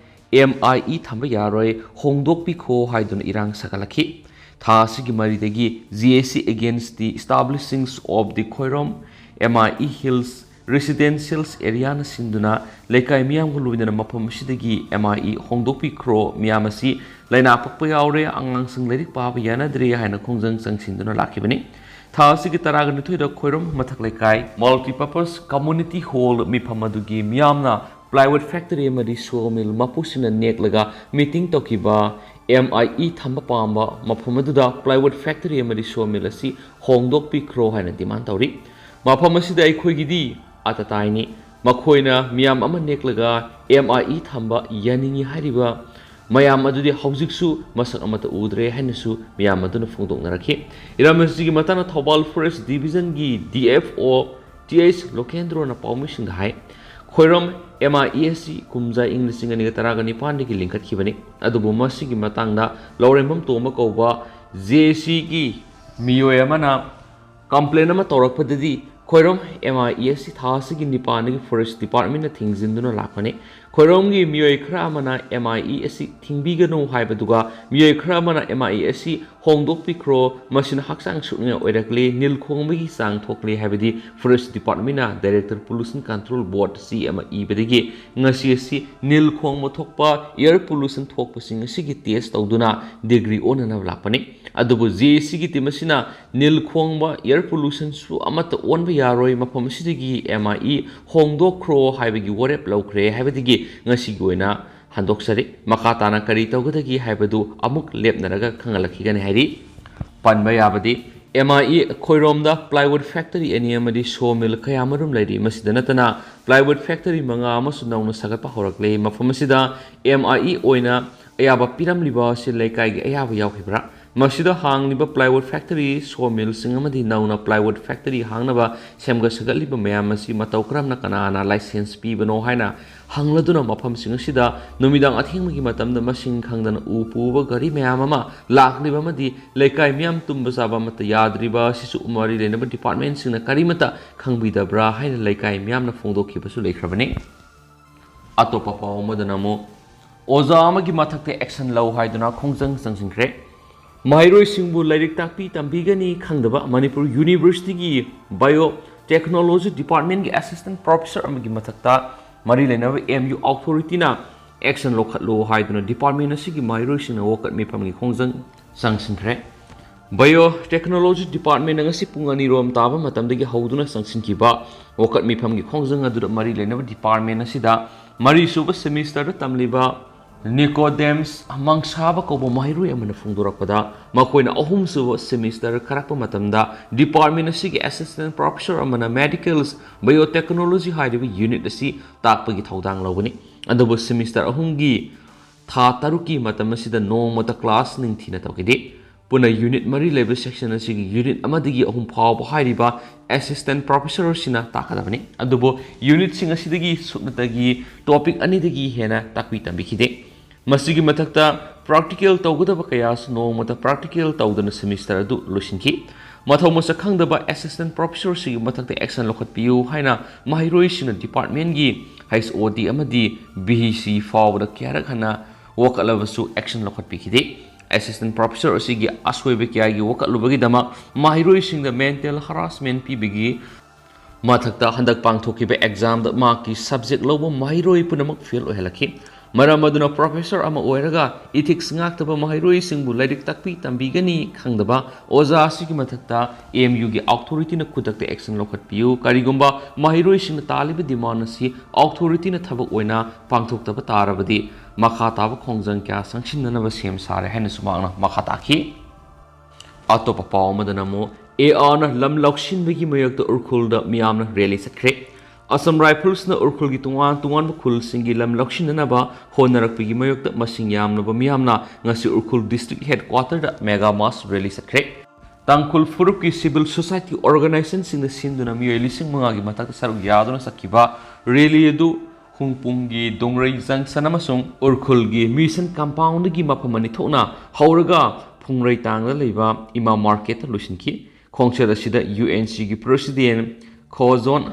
ꯑꯦꯝ ꯑꯥꯏ ꯏ ꯊꯝꯕ ꯌꯥꯔꯣꯏ, ꯍꯣꯡꯗꯣꯛꯄꯤꯈꯣ ꯍꯥꯏꯗꯨꯅ ꯏꯔꯥꯡ ꯁꯥꯒꯠꯂꯛꯈꯤ꯫ ꯊꯥ ꯑꯁꯤꯒꯤ ꯃꯔꯤꯗꯒꯤ J A C against the establishing of the Khoirom M I E Hills Residential Areaꯅ ꯁꯤꯟꯗꯨꯅ ꯂꯩꯀꯥꯏ ꯃꯤꯌꯥꯝꯒ ꯂꯣꯏꯅꯅ ꯃꯐꯝ ꯑꯁꯤꯗꯒꯤ M I E ꯍꯣꯡꯗꯣꯛꯄꯤꯈ꯭ꯔꯣ, ꯃꯤꯌꯥꯝ ꯑꯁꯤ ꯂꯥꯏꯅꯥ ꯄꯛꯄ ꯌꯥꯎꯔꯦ, ꯑꯉꯥꯡꯁꯤꯡ ꯂꯥꯏꯔꯤꯛ ꯄꯥꯕ ꯌꯥꯅꯗ꯭ꯔꯦ ꯍꯥꯏꯅ ꯈꯣꯡꯖꯪ ꯆꯪꯁꯤꯟꯗꯨꯅ ꯂꯥꯛꯈꯤꯕꯅꯤ꯫ ꯊꯥ ꯑꯁꯤꯒꯤ ꯇꯔꯥꯒ ꯅꯤꯊꯣꯏꯗ ꯈꯣꯏꯔꯣꯝ ꯃꯊꯛ ꯂꯩꯀꯥꯏ Multipurpose Community Hall ꯃꯤꯐꯝ ꯑꯗꯨꯒꯤ ꯃꯤꯌꯥꯝꯅ plywood factory ꯑꯃꯗꯤ sawmill ꯃꯄꯨꯁꯤꯡꯅ ꯅꯦꯛꯂꯒ meeting ꯇꯧꯈꯤꯕ M I E ꯊꯝꯕ ꯄꯥꯝꯕ ꯃꯐꯝ ꯑꯗꯨꯗ plywood factory ꯑꯃꯗꯤ sawmill ꯑꯁꯤ ꯍꯣꯡꯗꯣꯛꯄꯤꯈ꯭ꯔꯣ ꯍꯥꯏꯅ demand ꯇꯧꯔꯤ꯫ ꯃꯐꯝ ꯑꯁꯤꯗ ꯑꯩꯈꯣꯏꯒꯤꯗꯤ ꯑꯇꯇꯥꯏꯅꯤ꯫ ꯃꯈꯣꯏꯅ ꯃꯤꯌꯥꯝ ꯑꯃ ꯅꯦꯛꯂꯒ M I E ꯊꯝꯕ ꯌꯥꯅꯤꯡꯏ ꯍꯥꯏꯔꯤꯕ ꯃꯌꯥꯝ ꯑꯗꯨꯗꯤ ꯍꯧꯖꯤꯛꯁꯨ ꯃꯁꯛ ꯑꯃꯠꯇ ꯎꯗ꯭ꯔꯦ ꯍꯥꯏꯅꯁꯨ ꯃꯤꯌꯥꯝ ꯑꯗꯨꯅ ꯐꯣꯡꯗꯣꯛꯅꯔꯛꯈꯤ꯫ ꯏꯔꯝ ꯑꯁꯤꯒꯤ ꯃꯇꯥꯡꯗ Thoubal Forest Divisionꯒꯤ D F O T H ꯂꯣꯀꯦꯟꯗ꯭ꯔꯣꯅ ꯄꯥꯎꯃꯤꯁꯤꯡꯗ ꯍꯥꯏ, ꯈꯣꯏꯔꯣꯝ M I E ꯑꯁꯤ ꯀꯨꯝꯖꯥ ꯏꯪ ꯂꯤꯁꯤꯡ ꯑꯅꯤꯒ ꯇꯔꯥꯒ ꯅꯤꯄꯥꯟꯗꯒꯤ ꯂꯤꯡꯈꯠꯈꯤꯕꯅꯤ꯫ ꯑꯗꯨꯕꯨ ꯃꯁꯤꯒꯤ ꯃꯇꯥꯡꯗ ꯂꯧꯔꯦꯝꯕꯝ ꯇꯣꯝꯕ ꯀꯧꯕ J A Cꯒꯤ ꯃꯤꯑꯣꯏ ꯑꯃꯅ complain ꯑꯃ ꯇꯧꯔꯛꯄꯗꯗꯤ ꯈꯣꯏꯔꯣꯝ M I E ꯑꯁꯤ ꯊꯥ ꯑꯁꯤꯒꯤ ꯅꯤꯄꯥꯟꯗꯒꯤ Forest Departmentꯅ ꯊꯤꯡꯖꯤꯟꯗꯨꯅ ꯂꯥꯛꯄꯅꯤ꯫ ꯈꯣꯏꯔꯣꯝꯒꯤ ꯃꯤꯑꯣꯏ ꯈꯔ ꯑꯃꯅ M I E ꯑꯁꯤ ꯊꯤꯡꯕꯤꯒꯅꯨ ꯍꯥꯏꯕꯗꯨꯒ ꯃꯤꯑꯣꯏ ꯈꯔ ꯑꯃꯅ M I E ꯑꯁꯤ ꯍꯣꯡꯗꯣꯛꯄꯤꯈ꯭ꯔꯣ, ꯃꯁꯤꯅ ꯍꯛꯆꯥꯡ ꯁꯣꯛꯅꯤꯡꯉꯥꯏ ꯑꯣꯏꯔꯛꯂꯦ, ꯅꯤꯜ ꯈꯣꯡꯕꯒꯤ ꯆꯥꯡ ꯊꯣꯛꯂꯦ ꯍꯥꯏꯕꯗꯤ Forest Departmentꯅ Director Pollution Control Board ꯆꯦ ꯑꯃ ꯏꯕꯗꯒꯤ ꯉꯁꯤ ꯑꯁꯤ ꯅꯤꯜ ꯈꯣꯡꯕ ꯊꯣꯛꯄ, air pollution ꯊꯣꯛꯄꯁꯤꯡ ꯑꯁꯤꯒꯤ test ꯇꯧꯗꯨꯅ degree ꯑꯣꯟꯅꯅꯕ ꯂꯥꯛꯄꯅꯤ꯫ ꯑꯗꯨꯕꯨ J A Cꯒꯤ team ꯑꯁꯤꯅ ꯅꯤꯜ ꯈꯣꯡꯕ, air pollutionꯁꯨ ꯑꯃꯠꯇ ꯑꯣꯟꯕ ꯌꯥꯔꯣꯏ, ꯃꯐꯝ ꯑꯁꯤꯗꯒꯤ M I E ꯍꯣꯡꯗꯣꯛꯈ꯭ꯔꯣ ꯍꯥꯏꯕꯒꯤ ꯋꯥꯔꯦꯞ ꯂꯧꯈ꯭ꯔꯦ ꯍꯥꯏꯕꯗꯒꯤ ꯉꯁꯤꯒꯤ ꯑꯣꯏꯅ ꯍꯟꯗꯣꯛꯆꯔꯤ꯫ ꯃꯈꯥ ꯇꯥꯅ ꯀꯔꯤ ꯇꯧꯒꯗꯒꯦ ꯍꯥꯏꯕꯗꯨ ꯑꯃꯨꯛ ꯂꯦꯞꯅꯔꯒ ꯈꯪꯍꯜꯂꯛꯈꯤꯒꯅꯤ ꯍꯥꯏꯔꯤ꯫ ꯄꯟꯕ ꯌꯥꯕꯗꯤ, M I E ꯈꯣꯏꯔꯣꯝꯗ plywood factory ꯑꯅꯤ ꯑꯃꯗꯤ sawmill ꯀꯌꯥꯃꯔꯨꯝ ꯂꯩꯔꯤ꯫ ꯃꯁꯤꯗ ꯅꯠꯇꯅ plywood factory ꯃꯉꯥ ꯑꯃꯁꯨ ꯅꯧꯅ ꯁꯥꯒꯠꯄ ꯍꯧꯔꯛꯂꯦ꯫ ꯃꯐꯝ ꯑꯁꯤꯗ M I E ꯑꯣꯏꯅ ꯑꯌꯥꯕ ꯄꯤꯔꯝꯂꯤꯕ ꯑꯁꯤ ꯂꯩꯀꯥꯏꯒꯤ ꯑꯌꯥꯕ ꯌꯥꯎꯈꯤꯕ꯭ꯔꯥ? ꯃꯁꯤꯗ ꯍꯥꯡꯂꯤꯕ plywood factory, sawmillꯁꯤꯡ ꯑꯃꯗꯤ ꯅꯧꯅ plywood factory ꯍꯥꯡꯅꯕ ꯁꯦꯝꯒꯠ ꯁꯥꯒꯠꯂꯤꯕ ꯃꯌꯥꯝ ꯑꯁꯤ ꯃꯇꯧ ꯀꯔꯝꯅ ꯀꯅꯥꯅ license ꯄꯤꯕꯅꯣ ꯍꯥꯏꯅ ꯍꯪꯂꯗꯨꯅ, ꯃꯐꯝꯁꯤꯡ ꯑꯁꯤꯗ ꯅꯨꯃꯤꯗꯥꯡ ꯑꯊꯦꯡꯕꯒꯤ ꯃꯇꯝꯗ ꯃꯁꯤꯡ ꯈꯪꯗꯅ ꯎ ꯄꯨꯕ ꯒꯥꯔꯤ ꯃꯌꯥꯝ ꯑꯃ ꯂꯥꯛꯂꯤꯕ ꯑꯃꯗꯤ ꯂꯩꯀꯥꯏ ꯃꯤꯌꯥꯝ ꯇꯨꯝꯕ ꯆꯥꯕ ꯑꯃꯠꯇ ꯌꯥꯗ꯭ꯔꯤꯕ ꯑꯁꯤꯁꯨ ꯃꯔꯤ ꯂꯩꯅꯕ departmentꯁꯤꯡꯅ ꯀꯔꯤꯃꯠꯇ ꯈꯪꯕꯤꯗꯕ꯭ꯔꯥ ꯍꯥꯏꯅ ꯂꯩꯀꯥꯏ ꯃꯤꯌꯥꯝꯅ ꯐꯣꯡꯗꯣꯛꯈꯤꯕꯁꯨ ꯂꯩꯈ꯭ꯔꯕꯅꯤ꯫ ꯑꯇꯣꯞꯄ ꯄꯥꯎ ꯑꯃꯗꯅ ꯑꯃꯨꯛ ꯑꯣꯖꯥ ꯑꯃꯒꯤ ꯃꯊꯛꯇ action ꯂꯧ ꯍꯥꯏꯗꯨꯅ ꯈꯣꯡꯖꯪ ꯆꯪꯁꯤꯟꯈ꯭ꯔꯦ꯫ ꯃꯍꯩꯔꯣꯏꯁꯤꯡꯕꯨ ꯂꯥꯏꯔꯤꯛ ꯇꯥꯛꯄꯤ ꯇꯝꯕꯤꯒꯅꯤ ꯈꯪꯗꯕ ꯃꯅꯤꯄꯨꯔ Universityꯒꯤ Biotechnology Departmentꯀꯤ assistant professor ꯑꯃꯒꯤ ꯃꯊꯛꯇ ꯃꯔꯤ ꯂꯩꯅꯕ M U authorityꯅ action ꯂꯧꯈꯠꯂꯨ ꯍꯥꯏꯗꯨꯅ department ꯑꯁꯤꯒꯤ ꯃꯍꯩꯔꯣꯏꯁꯤꯡꯅ ꯋꯥꯀꯠ ꯃꯤꯐꯝꯒꯤ ꯈꯣꯡꯖꯪ ꯆꯪꯁꯤꯟꯈ꯭ꯔꯦ꯫ Biotechnology Departmentꯅ ꯉꯁꯤ ꯄꯨꯡ ꯑꯅꯤꯔꯣꯝ ꯇꯥꯕ ꯃꯇꯝꯗꯒꯤ ꯍꯧꯗꯨꯅ ꯆꯪꯁꯤꯟꯈꯤꯕ ꯋꯥꯀꯠ ꯃꯤꯐꯝꯒꯤ ꯈꯣꯡꯖꯪ ꯑꯗꯨꯗ ꯃꯔꯤ ꯂꯩꯅꯕ department ꯑꯁꯤꯗ ꯃꯔꯤꯁꯨꯕ semesterꯗ ꯇꯝꯂꯤꯕ Nicodemus ꯃꯪꯁꯥꯕ ꯀꯧꯕ ꯃꯍꯩꯔꯣꯏ ꯑꯃꯅ ꯐꯣꯡꯗꯣꯔꯛꯄꯗ, ꯃꯈꯣꯏꯅ ꯑꯍꯨꯝꯁꯨꯕ semester ꯀꯥꯔꯛꯄ ꯃꯇꯝꯗ department ꯑꯁꯤꯒꯤ assistant professor ꯑꯃꯅ medicals biotechnology ꯍꯥꯏꯔꯤꯕ unit ꯑꯁꯤ ꯇꯥꯛꯄꯒꯤ ꯊꯧꯗꯥꯡ ꯂꯧꯒꯅꯤ꯫ ꯑꯗꯨꯕꯨ semester ꯑꯍꯨꯝꯒꯤ ꯊꯥ ꯇꯔꯨꯛꯀꯤ ꯃꯇꯝ ꯑꯁꯤꯗ ꯅꯣꯡꯃꯇ class ꯅꯤꯡꯊꯤꯅ ꯇꯧꯈꯤꯗꯦ꯫ ꯄꯨꯟꯅ unit ꯃꯔꯤ ꯂꯩꯕ section ꯑꯁꯤꯒꯤ unit ꯑꯃꯗꯒꯤ ꯑꯍꯨꯝ ꯐꯥꯎꯕ ꯍꯥꯏꯔꯤꯕ assistant professor ꯑꯁꯤꯅ ꯇꯥꯛꯀꯗꯕꯅꯤ꯫ ꯑꯗꯨꯕꯨ unitꯁꯤꯡ ꯑꯁꯤꯗꯒꯤ ꯁꯨꯞꯅꯇꯒꯤ topic ꯑꯅꯤꯗꯒꯤ ꯍꯦꯟꯅ ꯇꯥꯛꯄꯤ ꯇꯝꯕꯤꯈꯤꯗꯦ꯫ ꯃꯁꯤꯒꯤ ꯃꯊꯛꯇ practical ꯇꯧꯒꯗꯕ ꯀꯌꯥꯁꯨ ꯅꯣꯡꯃꯇ practical ꯇꯧꯗꯅ semester ꯑꯗꯨ ꯂꯣꯏꯁꯤꯟꯈꯤ꯫ ꯃꯊꯧ ꯃꯁꯛ ꯈꯪꯗꯕ assistant professor ꯑꯁꯤꯒꯤ ꯃꯊꯛꯇ action ꯂꯧꯈꯠꯄꯤꯌꯨ ꯍꯥꯏꯅ ꯃꯍꯩꯔꯣꯏꯁꯤꯡꯅ departmentꯀꯤ H O D ꯑꯃꯗꯤ V C ꯐꯥꯎꯕꯗ ꯀꯌꯥꯔꯛ ꯍꯟꯅ ꯋꯥꯀꯠꯂꯕꯁꯨ action ꯂꯧꯈꯠꯄꯤꯈꯤꯗꯦ꯫ Assistant professor ꯑꯁꯤꯒꯤ ꯑꯁꯣꯏꯕ ꯀꯌꯥꯒꯤ ꯋꯥꯀꯠꯂꯨꯕꯒꯤꯗꯃꯛ ꯃꯍꯩꯔꯣꯏꯁꯤꯡꯗ mental harassment ꯄꯤꯕꯒꯤ ꯃꯊꯛꯇ, ꯍꯟꯗꯛ ꯄꯥꯡꯊꯣꯛꯈꯤꯕ examꯗ ꯃꯍꯥꯛꯀꯤ subject ꯂꯧꯕ ꯃꯍꯩꯔꯣꯏ ꯄꯨꯝꯅꯃꯛ fail ꯑꯣꯏꯍꯜꯂꯛꯈꯤ꯫ ꯃꯔꯝ ꯑꯗꯨꯅ professor ꯑꯃ ꯑꯣꯏꯔꯒ ethics ꯉꯥꯛꯇꯕ ꯃꯍꯩꯔꯣꯏꯁꯤꯡꯕꯨ ꯂꯥꯏꯔꯤꯛ ꯇꯥꯛꯄꯤ ꯇꯝꯕꯤꯒꯅꯤ ꯈꯪꯗꯕ ꯑꯣꯖꯥ ꯑꯁꯤꯒꯤ ꯃꯊꯛꯇ M Uꯒꯤ authorityꯅ ꯈꯨꯗꯛꯇ action ꯂꯧꯈꯠꯄꯤꯌꯨ꯫ ꯀꯔꯤꯒꯨꯝꯕ ꯃꯍꯩꯔꯣꯏꯁꯤꯡꯅ ꯇꯥꯜꯂꯤꯕ demand ꯑꯁꯤ authorityꯅ ꯊꯕꯛ ꯑꯣꯏꯅ ꯄꯥꯡꯊꯣꯛꯇꯕ ꯇꯥꯔꯕꯗꯤ, ꯃꯈꯥ ꯇꯥꯕ ꯈꯣꯡꯖꯪ ꯀꯌꯥ ꯆꯪꯁꯤꯟꯅꯅꯕ ꯁꯦꯝ ꯁꯥꯔꯦ ꯍꯥꯏꯅꯁꯨ ꯃꯍꯥꯛꯅ ꯃꯈꯥ ꯇꯥꯈꯤ꯫ ꯑꯇꯣꯞꯄ ꯄꯥꯎ ꯑꯃꯗꯅ ꯑꯃꯨꯛ, A Rꯅ ꯂꯝ ꯂꯧꯁꯤꯟꯕꯒꯤ ꯃꯥꯌꯣꯛꯇ ꯎꯔꯈꯨꯜꯗ ꯃꯤꯌꯥꯝꯅ rally ꯆꯠꯈ꯭ꯔꯦ꯫ ꯑꯁꯥꯝ ꯔꯥꯏꯐꯜꯁꯅ ꯎꯈ꯭ꯔꯨꯜꯒꯤ ꯇꯣꯉꯥꯟ ꯇꯣꯉꯥꯟꯕ ꯈꯨꯜꯁꯤꯡꯒꯤ ꯂꯝ ꯂꯧꯁꯤꯟꯅꯅꯕ ꯍꯣꯠꯅꯔꯛꯄꯒꯤ ꯃꯥꯌꯣꯛꯇ ꯃꯁꯤꯡ ꯌꯥꯝꯂꯕ ꯃꯤꯌꯥꯝꯅ ꯉꯁꯤ Ukhrul district headquarterꯗ mega mass rally ꯆꯠꯈ꯭ꯔꯦ꯫ ꯇꯥꯡꯈꯨꯜ ꯐꯨꯔꯨꯞꯀꯤ civil society organizationꯁꯤꯡꯅ ꯁꯤꯟꯗꯨꯅ ꯃꯤꯑꯣꯏ ꯂꯤꯁꯤꯡ ꯃꯉꯥꯒꯤ ꯃꯊꯛꯇ ꯁꯔꯨꯛ ꯌꯥꯗꯨꯅ ꯆꯠꯈꯤꯕ rally ꯑꯗꯨ ꯍꯨꯡꯄꯨꯡꯒꯤ ꯗꯣꯡꯔꯩ junction ꯑꯃꯁꯨꯡ ꯎꯈ꯭ꯔꯨꯜꯒꯤ mission compoundꯗꯒꯤ ꯃꯐꯝ ꯑꯅꯤ ꯊꯣꯛꯅ ꯍꯧꯔꯒ ꯐꯨꯡꯔꯩ ꯇꯥꯡꯗ ꯂꯩꯕ ꯏꯃꯥ marketꯇ ꯂꯣꯏꯁꯤꯟꯈꯤ꯫ ꯈꯣꯡꯆꯠ ꯑꯁꯤꯗ UNCꯒꯤ president ꯈꯣꯖꯣꯟ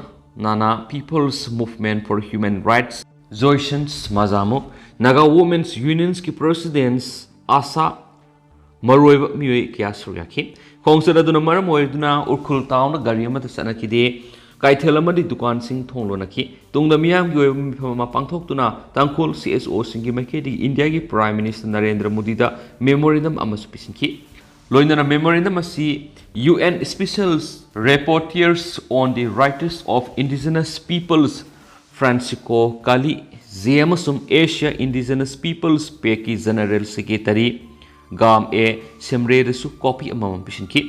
Nana, People's Movement for Human Rights ꯖꯣꯏꯁꯟ ꯃꯖꯥꯃꯨ, Naga Women's Unionꯒꯤ president ꯑꯥꯁꯥ, ꯃꯔꯨꯑꯣꯏꯕ ꯃꯤꯑꯣꯏ ꯀꯌꯥ ꯁꯔꯨꯛ ꯌꯥꯈꯤ꯫ ꯈꯣꯡꯆꯠ ꯑꯗꯨꯅ ꯃꯔꯝ ꯑꯣꯏꯗꯨꯅ ꯎꯈ꯭ꯔꯨꯜ townꯗ ꯒꯥꯔꯤ ꯑꯃꯠꯇ ꯆꯠꯅꯈꯤꯗꯦ꯫ ꯀꯩꯊꯦꯜ ꯑꯃꯗꯤ ꯗꯨꯀꯥꯟꯁꯤꯡ ꯊꯣꯡ ꯂꯣꯟꯅꯈꯤ꯫ ꯇꯨꯡꯗ ꯃꯤꯌꯥꯝꯒꯤ ꯑꯣꯏꯕ ꯃꯤꯐꯝ ꯑꯃ ꯄꯥꯡꯊꯣꯛꯇꯨꯅ ꯇꯥꯡꯈꯨꯜ CSOꯁꯤꯡꯒꯤ ꯃꯥꯏꯀꯩꯗꯒꯤ ꯏꯟꯗꯤꯌꯥꯒꯤ Prime Minister ꯅꯔꯦꯟꯗ꯭ꯔ ꯃꯣꯗꯤꯗ memorandum ꯑꯃꯁꯨ ꯄꯤꯁꯤꯟꯈꯤ꯫ ꯂꯣꯏꯅꯅ memorandum ꯑꯁꯤ UN Special Rapporteurs on the Rights of Indigenous Peoples Francisco Kali Zhai ꯑꯃꯁꯨꯡ Asia Indigenous Peoples Pacꯀꯤ General Secretary ꯒꯥꯝ ꯑꯦ ꯁꯦꯝꯔꯦꯗꯁꯨ copy ꯑꯃꯃꯝ ꯄꯤꯁꯤꯟꯈꯤ꯫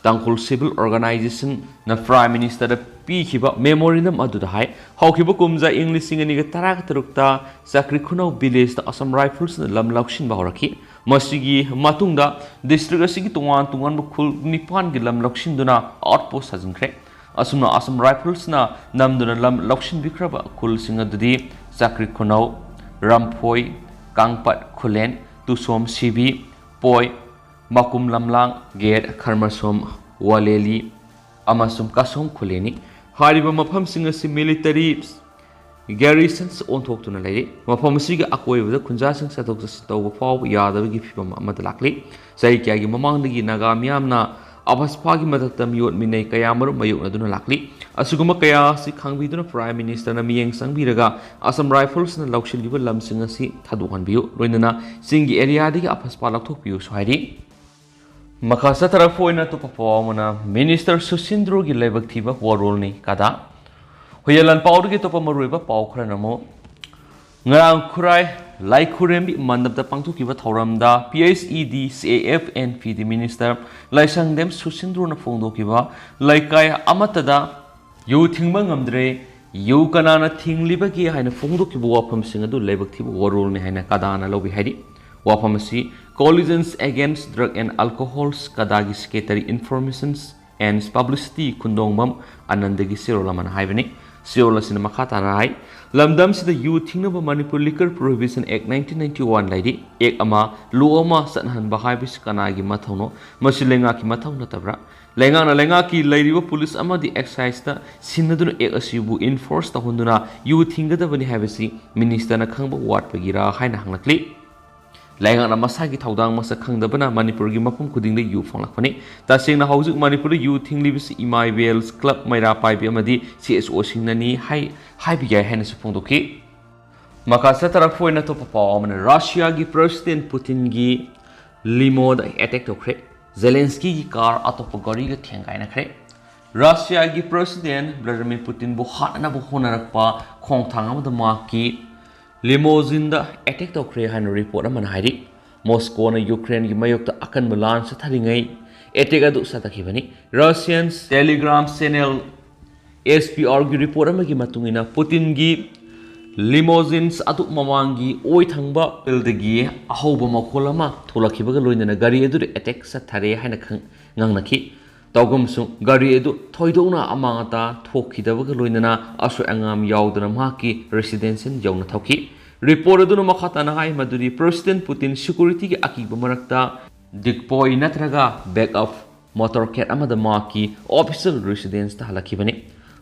ꯇꯥꯡꯈꯨꯜ civil organizationꯅ Prime Ministerꯗ ꯄꯤꯈꯤꯕ memorandum ꯑꯗꯨꯗ ꯍꯥꯏ, ꯍꯧꯈꯤꯕ ꯀꯨꯝꯖꯥ ꯏꯪ ꯂꯤꯁꯤꯡ ꯑꯅꯤꯒ ꯇꯔꯥꯇꯔꯨꯛꯇ ꯆꯥꯀ꯭ꯔꯤ ꯈꯨꯅꯧ villageꯇ Assam Riflesꯅ ꯂꯝ ꯂꯧꯁꯤꯟꯕ ꯍꯧꯔꯛꯈꯤ꯫ ꯃꯁꯤꯒꯤ ꯃꯇꯨꯡꯗ district ꯑꯁꯤꯒꯤ ꯇꯣꯉꯥꯟ ꯇꯣꯉꯥꯟꯕ ꯈꯨꯜ ꯅꯤꯄꯥꯟꯒꯤ ꯂꯝ ꯂꯧꯁꯤꯟꯗꯨꯅ outpost ꯁꯥꯖꯤꯟꯈ꯭ꯔꯦ꯫ ꯑꯁꯨꯝꯅ Assam Riflesꯅ ꯅꯝꯗꯨꯅ ꯂꯝ ꯂꯧꯁꯤꯟꯕꯤꯈ꯭ꯔꯕ ꯈꯨꯜꯁꯤꯡ ꯑꯗꯨꯗꯤ ꯆꯥꯀ꯭ꯔꯤ ꯈꯨꯅꯧ, ꯔꯝꯐꯣꯏ, ꯀꯥꯡꯄꯠ ꯈꯨꯂꯦꯟ, ꯇꯨꯁꯣꯝ ꯁꯤꯕꯤ, ꯄꯣꯏ, ꯃꯀꯨꯝ ꯂꯝꯂꯥꯡ, ꯒꯦꯠ, ꯈꯔꯃꯁꯣꯝ, ꯋꯥꯂꯦꯂꯤ ꯑꯃꯁꯨꯡ ꯀꯥꯁꯣꯝ ꯈꯨꯂꯦꯟꯅꯤ꯫ ꯍꯥꯏꯔꯤꯕ ꯃꯐꯝꯁꯤꯡ ꯑꯁꯤ military garrisons ꯑꯣꯟꯊꯣꯛꯇꯨꯅ ꯂꯩꯔꯤ꯫ ꯃꯐꯝ ꯑꯁꯤꯒꯤ ꯑꯀꯣꯏꯕꯗ ꯈꯨꯟꯖꯥꯁꯤꯡ ꯆꯠꯊꯣꯛ ꯆꯠꯁꯤꯟ ꯇꯧꯕ ꯐꯥꯎꯕ ꯌꯥꯗꯕꯒꯤ ꯐꯤꯚꯝ ꯑꯃꯗ ꯂꯥꯛꯂꯤ꯫ ꯆꯍꯤ ꯀꯌꯥꯒꯤ ꯃꯃꯥꯡꯗꯒꯤ ꯅꯥꯒꯥ ꯃꯤꯌꯥꯝꯅ ꯑꯚꯁꯄꯥꯒꯤ ꯃꯊꯛꯇ ꯃꯤꯑꯣꯠ ꯃꯤꯅꯩ ꯀꯌꯥꯃꯔꯨꯝ ꯃꯥꯌꯣꯛꯅꯗꯨꯅ ꯂꯥꯛꯂꯤ꯫ ꯑꯁꯤꯒꯨꯝꯕ ꯀꯌꯥ ꯑꯁꯤ ꯈꯪꯕꯤꯗꯨꯅ Prime Ministerꯅ ꯃꯤꯠꯌꯦꯡ ꯆꯪꯕꯤꯔꯒ Assam Riflesꯅ ꯂꯧꯁꯤꯜꯂꯤꯕ ꯂꯝꯁꯤꯡ ꯑꯁꯤ ꯊꯥꯗꯣꯛꯍꯟꯕꯤꯌꯨ, ꯂꯣꯏꯅꯅ ꯆꯤꯡꯒꯤ areaꯗꯒꯤ ꯑꯚꯁꯄꯥ ꯂꯧꯊꯣꯛꯄꯤꯌꯨꯁꯨ ꯍꯥꯏꯔꯤ꯫ ꯃꯈꯥ ꯆꯠꯊꯔꯛꯄ ꯑꯣꯏꯅ ꯑꯇꯣꯞꯄ ꯄꯥꯎ ꯑꯃꯅ, Minister ꯁꯨꯁꯤꯟꯗ꯭ꯔꯣꯒꯤ ꯂꯥꯏꯕꯛ ꯊꯤꯕ ꯋꯥꯔꯣꯜꯅꯤ ꯀꯗꯥ꯫ ꯍꯨꯏꯌꯦꯟ ꯂꯥꯟꯄꯥꯎꯗꯒꯤ ꯑꯇꯣꯞꯄ ꯃꯔꯨꯑꯣꯏꯕ ꯄꯥꯎ ꯈꯔꯅ ꯑꯃꯨꯛ, ꯉꯔꯥꯡ ꯈꯨꯔꯥꯏ ꯂꯥꯏꯈꯨꯔꯦꯝꯕꯤ ꯃꯟꯗꯞꯇ ꯄꯥꯡꯊꯣꯛꯈꯤꯕ ꯊꯧꯔꯝꯗ PHED, CAF and PD Minister ꯂꯥꯏꯁꯪꯗꯦꯝ ꯁꯨꯁꯤꯟꯗ꯭ꯔꯣꯅ ꯐꯣꯡꯗꯣꯛꯈꯤꯕ ꯂꯩꯀꯥꯏ ꯑꯃꯠꯇꯗ ꯌꯨ ꯊꯤꯡꯕ ꯉꯝꯗ꯭ꯔꯦ, ꯌꯨ ꯀꯅꯥꯅ ꯊꯤꯡꯂꯤꯕꯒꯦ ꯍꯥꯏꯅ ꯐꯣꯡꯗꯣꯛꯈꯤꯕ ꯋꯥꯐꯝꯁꯤꯡ ꯑꯗꯨ ꯂꯥꯏꯕꯛ ꯊꯤꯕ ꯋꯥꯔꯣꯜꯅꯤ ꯍꯥꯏꯅ ꯀꯗꯥꯅ ꯂꯧꯏ ꯍꯥꯏꯔꯤ꯫ ꯋꯥꯐꯝ ꯑꯁꯤ Coalition Against Drug and Alcoholꯁ ꯀꯗꯥꯒꯤ Secretary Informations and Publicity ꯈꯨꯟꯗꯣꯡꯕꯝ ꯑꯅꯟꯗꯒꯤ ꯆꯦꯔꯣꯜ ꯑꯃꯅ ꯍꯥꯏꯕꯅꯤ꯫ ꯆꯦꯔꯣꯜ ꯑꯁꯤꯅ ꯃꯈꯥ ꯇꯥꯅ ꯍꯥꯏ, ꯂꯝꯗꯝꯁꯤꯗ ꯌꯨ ꯊꯤꯡꯅꯕ Manipur Liquor Prohibition Act nineteen ninety one ꯂꯩꯔꯤ꯫ Act ꯑꯃ, law ꯑꯃ ꯆꯠꯅꯍꯟꯕ ꯍꯥꯏꯕꯁꯤ ꯀꯅꯥꯒꯤ ꯃꯊꯧꯅꯣ? ꯃꯁꯤ ꯂꯩꯉꯥꯛꯀꯤ ꯃꯊꯧ ꯅꯠꯇꯕ꯭ꯔꯥ? ꯂꯩꯉꯥꯛꯅ ꯂꯩꯉꯥꯛꯀꯤ ꯂꯩꯔꯤꯕ ꯄꯨꯂꯤꯁ ꯑꯃꯗꯤ ꯑꯦꯛꯁꯥꯏꯖꯇ ꯁꯤꯟꯅꯗꯨꯅ Act ꯑꯁꯤꯕꯨ enforce ꯇꯧꯍꯟꯗꯨꯅ ꯌꯨ ꯊꯤꯡꯒꯗꯕꯅꯤ ꯍꯥꯏꯕꯁꯤ ꯃꯤꯅꯤꯁꯇꯔꯅ ꯈꯪꯕ ꯋꯥꯠꯄꯒꯤꯔꯥ ꯍꯥꯏꯅ ꯍꯪꯂꯛꯂꯤ꯫ ꯂꯩꯉꯥꯛꯅ ꯃꯁꯥꯒꯤ ꯊꯧꯗꯥꯡ ꯃꯁꯛ ꯈꯪꯗꯕꯅ ꯃꯅꯤꯄꯨꯔꯒꯤ ꯃꯐꯝ ꯈꯨꯗꯤꯡꯗ ꯌꯨ ꯐꯪꯂꯛꯄꯅꯤ꯫ ꯇꯁꯦꯡꯅ ꯍꯧꯖꯤꯛ ꯃꯅꯤꯄꯨꯔꯗ ꯌꯨ ꯊꯤꯡꯂꯤꯕꯁꯤ ꯏꯃꯥ ꯏꯕꯦꯜꯁ ꯀ꯭ꯂꯕ, ꯃꯩꯔꯥ ꯄꯥꯏꯕꯤ ꯑꯃꯗꯤ ꯁꯤ ꯑꯦꯁ ꯑꯣꯁꯤꯡꯅꯅꯤ ꯍꯥꯏ-, ꯍꯥꯏꯕ ꯌꯥꯏ ꯍꯥꯏꯅꯁꯨ ꯐꯣꯡꯗꯣꯛꯈꯤ꯫ ꯃꯈꯥ ꯆꯠꯊꯔꯛꯄ ꯑꯣꯏꯅ ꯑꯇꯣꯞꯄ ꯄꯥꯎ ꯑꯃꯅ, ꯔꯁꯤꯌꯥꯒꯤ ꯄ꯭ꯔꯦꯁꯤꯗꯦꯟ ꯄꯨꯇꯤꯟꯒꯤ ꯂꯤꯃꯣꯗ ꯑꯦꯇꯦꯛ ꯇꯧꯈ꯭ꯔꯦ꯫ ꯖꯦꯂꯦꯟꯁꯀꯤꯒꯤ ꯀꯥꯔ ꯑꯇꯣꯞꯄ ꯒꯥꯔꯤꯒ ꯊꯦꯡꯒꯥꯏꯅꯈ꯭ꯔꯦ꯫ ꯔꯁꯤꯌꯥꯒꯤ ꯄ꯭ꯔꯦꯁꯤꯗꯦꯟ ꯚ꯭ꯂꯥꯗꯤꯃꯤꯔ ꯄꯨꯇꯤꯟꯕꯨ ꯍꯥꯠꯅꯅꯕ ꯍꯣꯠꯅꯔꯛꯄ ꯈꯣꯡꯊꯥꯡ ꯑꯃꯗ ꯃꯍꯥꯛꯀꯤ ꯂꯤꯃꯣꯖꯤꯟꯗ ꯑꯦꯇꯦꯛ ꯇꯧꯈ꯭ꯔꯦ ꯍꯥꯏꯅ ꯔꯤꯄꯣꯔꯠ ꯑꯃꯅ ꯍꯥꯏꯔꯤ꯫ ꯃꯣꯁꯀꯣꯅ ꯌꯨꯀ꯭ꯔꯦꯟꯒꯤ ꯃꯥꯌꯣꯛꯇ ꯑꯀꯟꯕ ꯂꯥꯟ ꯆꯠꯊꯔꯤꯉꯩ ꯑꯦꯇꯦꯛ ꯑꯗꯨ ꯆꯠꯊꯈꯤꯕꯅꯤ꯫ Russian telegram channel S P ꯑꯥꯔꯒꯤ ꯔꯤꯄꯣꯔꯠ ꯑꯃꯒꯤ ꯃꯇꯨꯡ ꯏꯟꯅ, ꯄꯨꯇꯤꯟꯒꯤ ꯂꯤꯃꯣꯖꯤꯟꯁ ꯑꯗꯨ ꯃꯃꯥꯡꯒꯤ ꯑꯣꯏ ꯊꯪꯕ ꯐꯤꯜꯗꯒꯤ ꯑꯍꯧꯕ ꯃꯈꯣꯜ ꯑꯃ ꯊꯣꯛꯂꯛꯈꯤꯕꯒ ꯂꯣꯏꯅꯅ ꯒꯥꯔꯤ ꯑꯗꯨꯗ ꯑꯦꯇꯦꯛ ꯆꯠꯊꯔꯦ ꯍꯥꯏꯅ ꯈꯪ-, ꯉꯥꯡꯅꯈꯤ꯫ ꯇꯧꯒꯨꯝꯁꯨꯡ ꯒꯥꯔꯤ ꯑꯗꯨ ꯊꯣꯏꯗꯣꯛꯅ ꯑꯃꯥꯡ ꯑꯇꯥ ꯊꯣꯛꯈꯤꯗꯕꯒ ꯂꯣꯏꯅꯅ ꯑꯁꯣꯏ ꯑꯉꯥꯝ ꯌꯥꯎꯗꯅ ꯃꯍꯥꯛꯀꯤ ꯔꯦꯁꯤꯗꯦꯟꯁꯤꯌꯦꯜ ꯌꯧꯅ ꯊꯧꯈꯤ꯫ ꯔꯤꯄꯣꯔꯠ ꯑꯗꯨꯅ ꯃꯈꯥ ꯇꯥꯅ ꯍꯥꯏ ꯃꯗꯨꯗꯤ ꯄ꯭ꯔꯦꯁꯤꯗꯦꯟ ꯄꯨꯇꯤꯟ ꯁꯦꯀ꯭ꯌꯨꯔꯤꯇꯤꯒꯤ ꯑꯀꯤꯕ ꯃꯔꯛꯇ ꯗꯤꯛꯄꯣꯏ ꯅꯠꯇ꯭ꯔꯒ ꯕꯦꯛꯑꯞ ꯃꯣꯇꯣꯔ ꯀꯦꯠ ꯑꯃꯗ ꯃꯍꯥꯛꯀꯤ ꯑꯣꯐꯤꯁꯤꯌꯦꯜ ꯔꯦꯁꯤꯗꯦꯟꯁꯇ ꯍꯜꯂꯛꯈꯤꯕꯅꯤ꯫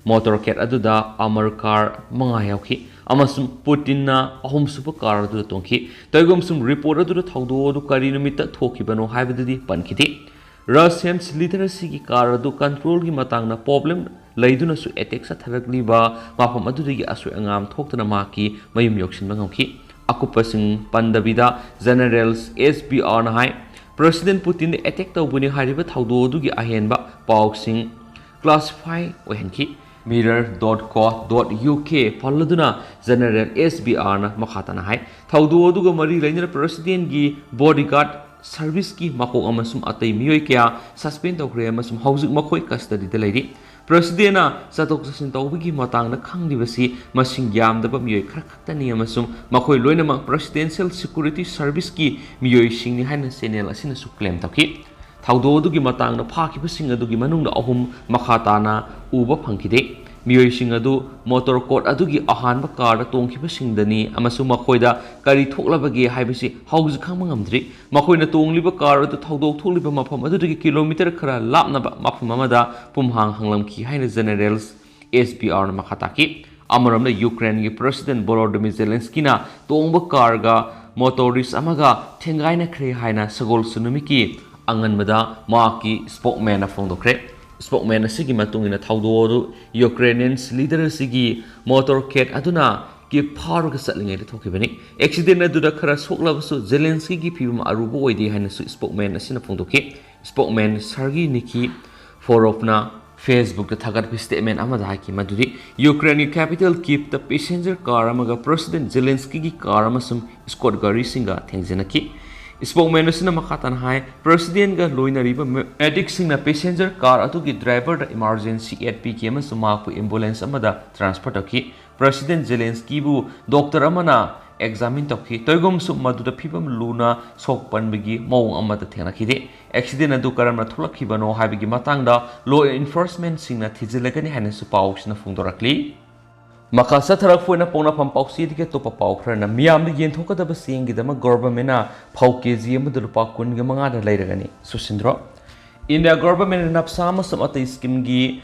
ꯃꯣꯇꯣꯔ ꯀꯦꯠ ꯑꯗꯨꯗ ꯑꯥꯔꯃꯔ ꯀꯥꯔ ꯃꯉꯥ ꯌꯥꯎꯈꯤ ꯑꯃꯁꯨꯡ ꯄꯨꯇꯤꯟꯅ ꯑꯍꯨꯝꯁꯨꯕ ꯀꯥꯔ ꯑꯗꯨꯗ ꯇꯣꯡꯈꯤ꯫ ꯇꯧꯒꯨꯝꯁꯨꯡ ꯔꯤꯄꯣꯔꯠ ꯑꯗꯨꯗ ꯊꯧꯗꯣꯛ ꯑꯗꯨ ꯀꯔꯤ ꯅꯨꯃꯤꯠꯇ ꯊꯣꯛꯈꯤꯕꯅꯣ ꯍꯥꯏꯕꯗꯨꯗꯤ ꯄꯟꯈꯤꯗꯦ꯫ ꯔꯁꯤꯌꯟ ꯂꯤꯗꯔ ꯑꯁꯤꯒꯤ ꯀꯥꯔ ꯑꯗꯨ ꯀꯟꯇ꯭ꯔꯣꯜꯒꯤ ꯃꯇꯥꯡꯗ ꯄ꯭ꯔꯣꯕ꯭ꯂꯦꯝ ꯂꯩꯗꯨꯅꯁꯨ ꯑꯦꯇꯦꯛ ꯆꯠꯊꯔꯛꯂꯤꯕ ꯃꯐꯝ ꯑꯗꯨꯗꯒꯤ ꯑꯁꯣꯏ ꯑꯉꯥꯝ ꯊꯣꯛꯇꯅ ꯃꯍꯥꯛꯀꯤ ꯃꯌꯨꯝ ꯌꯧꯁꯤꯟꯕ ꯉꯝꯈꯤ꯫ ꯑꯀꯨꯞꯄꯁꯤꯡ ꯄꯟꯗꯕꯤꯗ ꯖꯦꯅꯔꯦꯜ ꯑꯦꯁ ꯕꯤ ꯑꯥꯔꯅ ꯍꯥꯏ, ꯄ꯭ꯔꯦꯁꯤꯗꯦꯟ ꯄꯨꯇꯤꯟꯅ ꯑꯦꯇꯦꯛ ꯇꯧꯕꯅꯤ ꯍꯥꯏꯔꯤꯕ ꯊꯧꯗꯣꯛ ꯑꯗꯨꯒꯤ ꯑꯍꯦꯟꯕ ꯄꯥꯎꯁꯤꯡ ꯀ꯭ꯂꯥꯁꯤꯐꯥꯏ ꯑꯣꯏꯍꯟꯈꯤ꯫ Mirror dot co dot U K ꯄꯜꯂꯗꯨꯅ ꯖꯦꯅꯔꯦꯜ ꯑꯦꯁ ꯕꯤ ꯑꯥꯔꯅ ꯃꯈꯥ ꯇꯥꯅ ꯍꯥꯏ, ꯊꯧꯗꯣꯛ ꯑꯗꯨꯒ ꯃꯔꯤ ꯂꯩꯅꯅ ꯄ꯭ꯔꯦꯁꯤꯗꯦꯟꯒꯤ ꯕꯣꯗꯤꯒꯥꯔꯗ ꯁꯔꯚꯤꯁꯀꯤ ꯃꯀꯣꯛ ꯑꯃꯁꯨꯡ ꯑꯇꯩ ꯃꯤꯑꯣꯏ ꯀꯌꯥ ꯁꯁꯄꯦꯟ ꯇꯧꯈ꯭ꯔꯦ ꯑꯃꯁꯨꯡ ꯍꯧꯖꯤꯛ ꯃꯈꯣꯏ ꯀꯁꯇꯗꯤꯗ ꯂꯩꯔꯤ꯫ ꯄ꯭ꯔꯁꯤꯗꯦꯟꯅ ꯆꯠꯊꯣꯛ ꯆꯠꯁꯤꯟ ꯇꯧꯕꯒꯤ ꯃꯇꯥꯡꯗ ꯈꯪꯂꯤꯕꯁꯤ ꯃꯁꯤꯡ ꯌꯥꯝꯗꯕ ꯃꯤꯑꯣꯏ ꯈꯔ ꯈꯛꯇꯅꯤ ꯑꯃꯁꯨꯡ ꯃꯈꯣꯏ ꯂꯣꯏꯅꯃꯛ Presidential Security Serviceꯀꯤ ꯃꯤꯑꯣꯏꯁꯤꯡꯅꯤ ꯍꯥꯏꯅ ꯆꯦꯅꯦꯜ ꯑꯁꯤꯅꯁꯨ ꯀ꯭ꯂꯦꯝ ꯇꯧꯈꯤ꯫ ꯊꯧꯗꯣꯛ ꯑꯗꯨꯒꯤ ꯃꯇꯥꯡꯗ ꯐꯥꯈꯤꯕꯁꯤꯡ ꯑꯗꯨꯒꯤ ꯃꯅꯨꯡꯗ ꯑꯍꯨꯝ ꯃꯈꯥ ꯇꯥꯅ ꯎꯕ ꯐꯪꯈꯤꯗꯦ꯫ ꯃꯤꯑꯣꯏꯁꯤꯡ ꯑꯗꯨ ꯃꯣꯇꯣꯔ ꯀꯣꯔꯠ ꯑꯗꯨꯒꯤ ꯑꯍꯥꯟꯕ ꯀꯥꯔꯗ ꯇꯣꯡꯈꯤꯕꯁꯤꯡꯗꯅꯤ ꯑꯃꯁꯨꯡ ꯃꯈꯣꯏꯗ ꯀꯔꯤ ꯊꯣꯛꯂꯕꯒꯦ ꯍꯥꯏꯕꯁꯤ ꯍꯧꯖꯤꯛ ꯈꯪꯕ ꯉꯝꯗ꯭ꯔꯤ꯫ ꯃꯈꯣꯏꯅ ꯇꯣꯡꯂꯤꯕ ꯀꯥꯔ ꯑꯗꯨ ꯊꯧꯗꯣꯛ ꯊꯣꯛꯂꯤꯕ ꯃꯐꯝ ꯑꯗꯨꯗꯒꯤ ꯀꯤꯂꯣꯃꯤꯇꯔ ꯈꯔ ꯂꯥꯞꯅꯕ ꯃꯐꯝ ꯑꯃꯗ ꯄꯨꯝꯍꯥꯡ ꯍꯥꯡꯂꯝꯈꯤ ꯍꯥꯏꯅ ꯖꯦꯅꯦꯔꯦꯜ ꯑꯦꯁ ꯕꯤ ꯑꯥꯔꯅ ꯃꯈꯥ ꯇꯥꯈꯤ꯫ ꯑꯃꯔꯣꯝꯗ ꯌꯨꯀ꯭ꯔꯦꯟꯒꯤ President Volodymyr Zelenskyꯅ ꯇꯣꯡꯕ ꯀꯥꯔꯒ ꯃꯣꯇꯣꯔꯤꯁ ꯑꯃꯒ ꯊꯦꯡꯒꯥꯏꯅꯈ꯭ꯔꯦ ꯍꯥꯏꯅ ꯁꯒꯣꯜꯁꯦꯜ ꯅꯨꯃꯤꯠꯀꯤ ꯑꯉꯟꯕꯗ ꯃꯍꯥꯛꯀꯤ ꯁ꯭ꯄꯣꯛꯃꯦꯟꯅ ꯐꯣꯡꯗꯣꯛꯈ꯭ꯔꯦ꯫ ꯁ꯭ꯄꯣꯛꯃꯦꯟ ꯑꯁꯤꯒꯤ ꯃꯇꯨꯡ ꯏꯟꯅ ꯊꯧꯗꯣꯛ ꯑꯗꯨ ꯌꯨꯀ꯭ꯔꯦꯅꯤꯌꯟ ꯂꯤꯗꯔ ꯑꯁꯤꯒꯤ ꯃꯣꯇꯣꯔ ꯀꯦꯠ ꯑꯗꯨꯅ ꯀꯤꯞ ꯐꯥꯎꯔꯒ ꯆꯠꯂꯤꯉꯩꯗ ꯊꯣꯛꯈꯤꯕꯅꯤ꯫ ꯑꯦꯛꯁꯤꯗꯦꯟ ꯑꯗꯨꯗ ꯈꯔ ꯁꯣꯛꯂꯕꯁꯨ ꯖꯦꯂꯦꯟꯁꯀꯤꯒꯤ ꯐꯤꯕꯝ ꯑꯔꯨꯕ ꯑꯣꯏꯗꯦ ꯍꯥꯏꯅꯁꯨ ꯁ꯭ꯄꯣꯛꯃꯦꯟ ꯑꯁꯤꯅ ꯐꯣꯡꯗꯣꯛꯈꯤ꯫ ꯁ꯭ꯄꯣꯛꯃꯦꯟ ꯁꯔꯒꯤ ꯅꯤꯀꯤ ꯐꯣꯔꯣꯞꯅ ꯐꯦꯁꯕꯨꯛꯇ ꯊꯥꯒꯠꯄ ꯁ꯭ꯇꯦꯠꯃꯦꯟ ꯑꯃꯗ ꯍꯥꯏꯈꯤ ꯃꯗꯨꯗꯤ ꯌꯨꯀ꯭ꯔꯦꯟꯒꯤ ꯀꯦꯄꯤꯇꯦꯜ ꯀꯤꯞꯇ ꯄꯦꯁꯦꯟꯖꯔ ꯀꯥꯔ ꯑꯃꯒ ꯄ꯭ꯔꯦꯁꯤꯗꯦꯟꯠ ꯖꯦꯂꯦꯟꯁꯀꯤꯒꯤ ꯀꯥꯔ ꯑꯃꯁꯨꯡ ꯁ꯭ꯀꯣꯠ ꯒꯥꯔꯤꯁꯤꯡꯒ ꯊꯦꯡꯖꯤꯟꯅꯈꯤ꯫ ꯁ꯭ꯄꯣꯛꯃꯦꯟ ꯑꯁꯤꯅ ꯃꯈꯥ ꯇꯥꯅ ꯍꯥꯏ, ꯄ꯭ꯔꯦꯁꯤꯗꯦꯟꯠꯒ ꯂꯣꯏꯅꯔꯤꯕ ꯃꯦ-, ꯃꯦꯗꯤꯛꯁꯤꯡꯅ ꯄꯦꯁꯦꯟꯖꯔ ꯀꯥꯔ ꯑꯗꯨꯒꯤ ꯗ꯭ꯔꯥꯏꯚꯔꯗ ꯏꯃꯥꯔꯖꯦꯟꯁꯤ ꯑꯦꯗ ꯄꯤꯈꯤ ꯑꯃꯁꯨꯡ ꯃꯍꯥꯛꯄꯨ ꯑꯦꯝꯕꯨꯂꯦꯟꯁ ꯑꯃꯗ ꯇ꯭ꯔꯥꯟꯁꯐꯔ ꯇꯧꯈꯤ꯫ ꯄ꯭ꯔꯦꯁꯤꯗꯦꯟꯠ ꯖꯦꯂꯦꯟꯁꯀꯤꯕꯨ ꯗꯣꯛꯇꯔ ꯑꯃꯅ ꯑꯦꯛꯖꯥꯃꯤꯟ ꯇꯧꯈꯤ꯫ ꯇꯣꯏꯒꯨꯝꯁꯨ ꯃꯗꯨꯗ ꯐꯤꯕꯝ ꯂꯨꯅ ꯁꯣꯛ ꯄꯟꯕꯒꯤ ꯃꯑꯣꯡ ꯑꯃꯠꯇ ꯊꯦꯡꯅꯈꯤꯗꯦ꯫ ꯑꯦꯛꯁꯤꯗꯦꯟ ꯑꯗꯨ ꯀꯔꯝꯅ ꯊꯣꯛꯂꯛꯈꯤꯕꯅꯣ ꯍꯥꯏꯕꯒꯤ ꯃꯇꯥꯡꯗ ꯂꯣ ꯏꯟꯐꯣꯔꯁꯃꯦꯟꯁꯤꯡꯅ ꯊꯤꯖꯤꯜꯂꯒꯅꯤ ꯍꯥꯏꯅꯁꯨ ꯄꯥꯎꯁꯤꯅ ꯐꯣꯡꯗꯣꯔꯛꯂꯤ꯫ ꯃꯈꯥ ꯆꯠꯊꯔꯛꯄ ꯑꯣꯏꯅ ꯄꯣꯛꯅꯐꯝ ꯄꯥꯎꯆꯦꯗꯒꯤ ꯑꯇꯣꯞꯄ ꯄꯥꯎ ꯈꯔꯅ ꯃꯤꯌꯥꯝꯗ ꯌꯦꯟꯊꯣꯛꯀꯗꯕ ꯆꯦꯡꯒꯤꯗꯃꯛ ꯒꯣꯚꯔꯟꯃꯦꯟꯠꯅ ꯐꯧ ꯀꯦꯖꯤ ꯑꯃꯗ ꯂꯨꯄꯥ ꯀꯨꯟꯒ ꯃꯉꯥꯗ ꯂꯩꯔꯒꯅꯤ꯫ ꯁꯨꯁꯤꯟꯗ꯭ꯔꯣ? ꯏꯟꯗꯤꯌꯥ ꯒꯣꯚꯔꯟꯃꯦꯟꯠꯅ ꯅꯞꯁꯥ ꯑꯃꯁꯨꯡ ꯑꯇꯩ ꯁ꯭ꯀꯤꯝꯒꯤ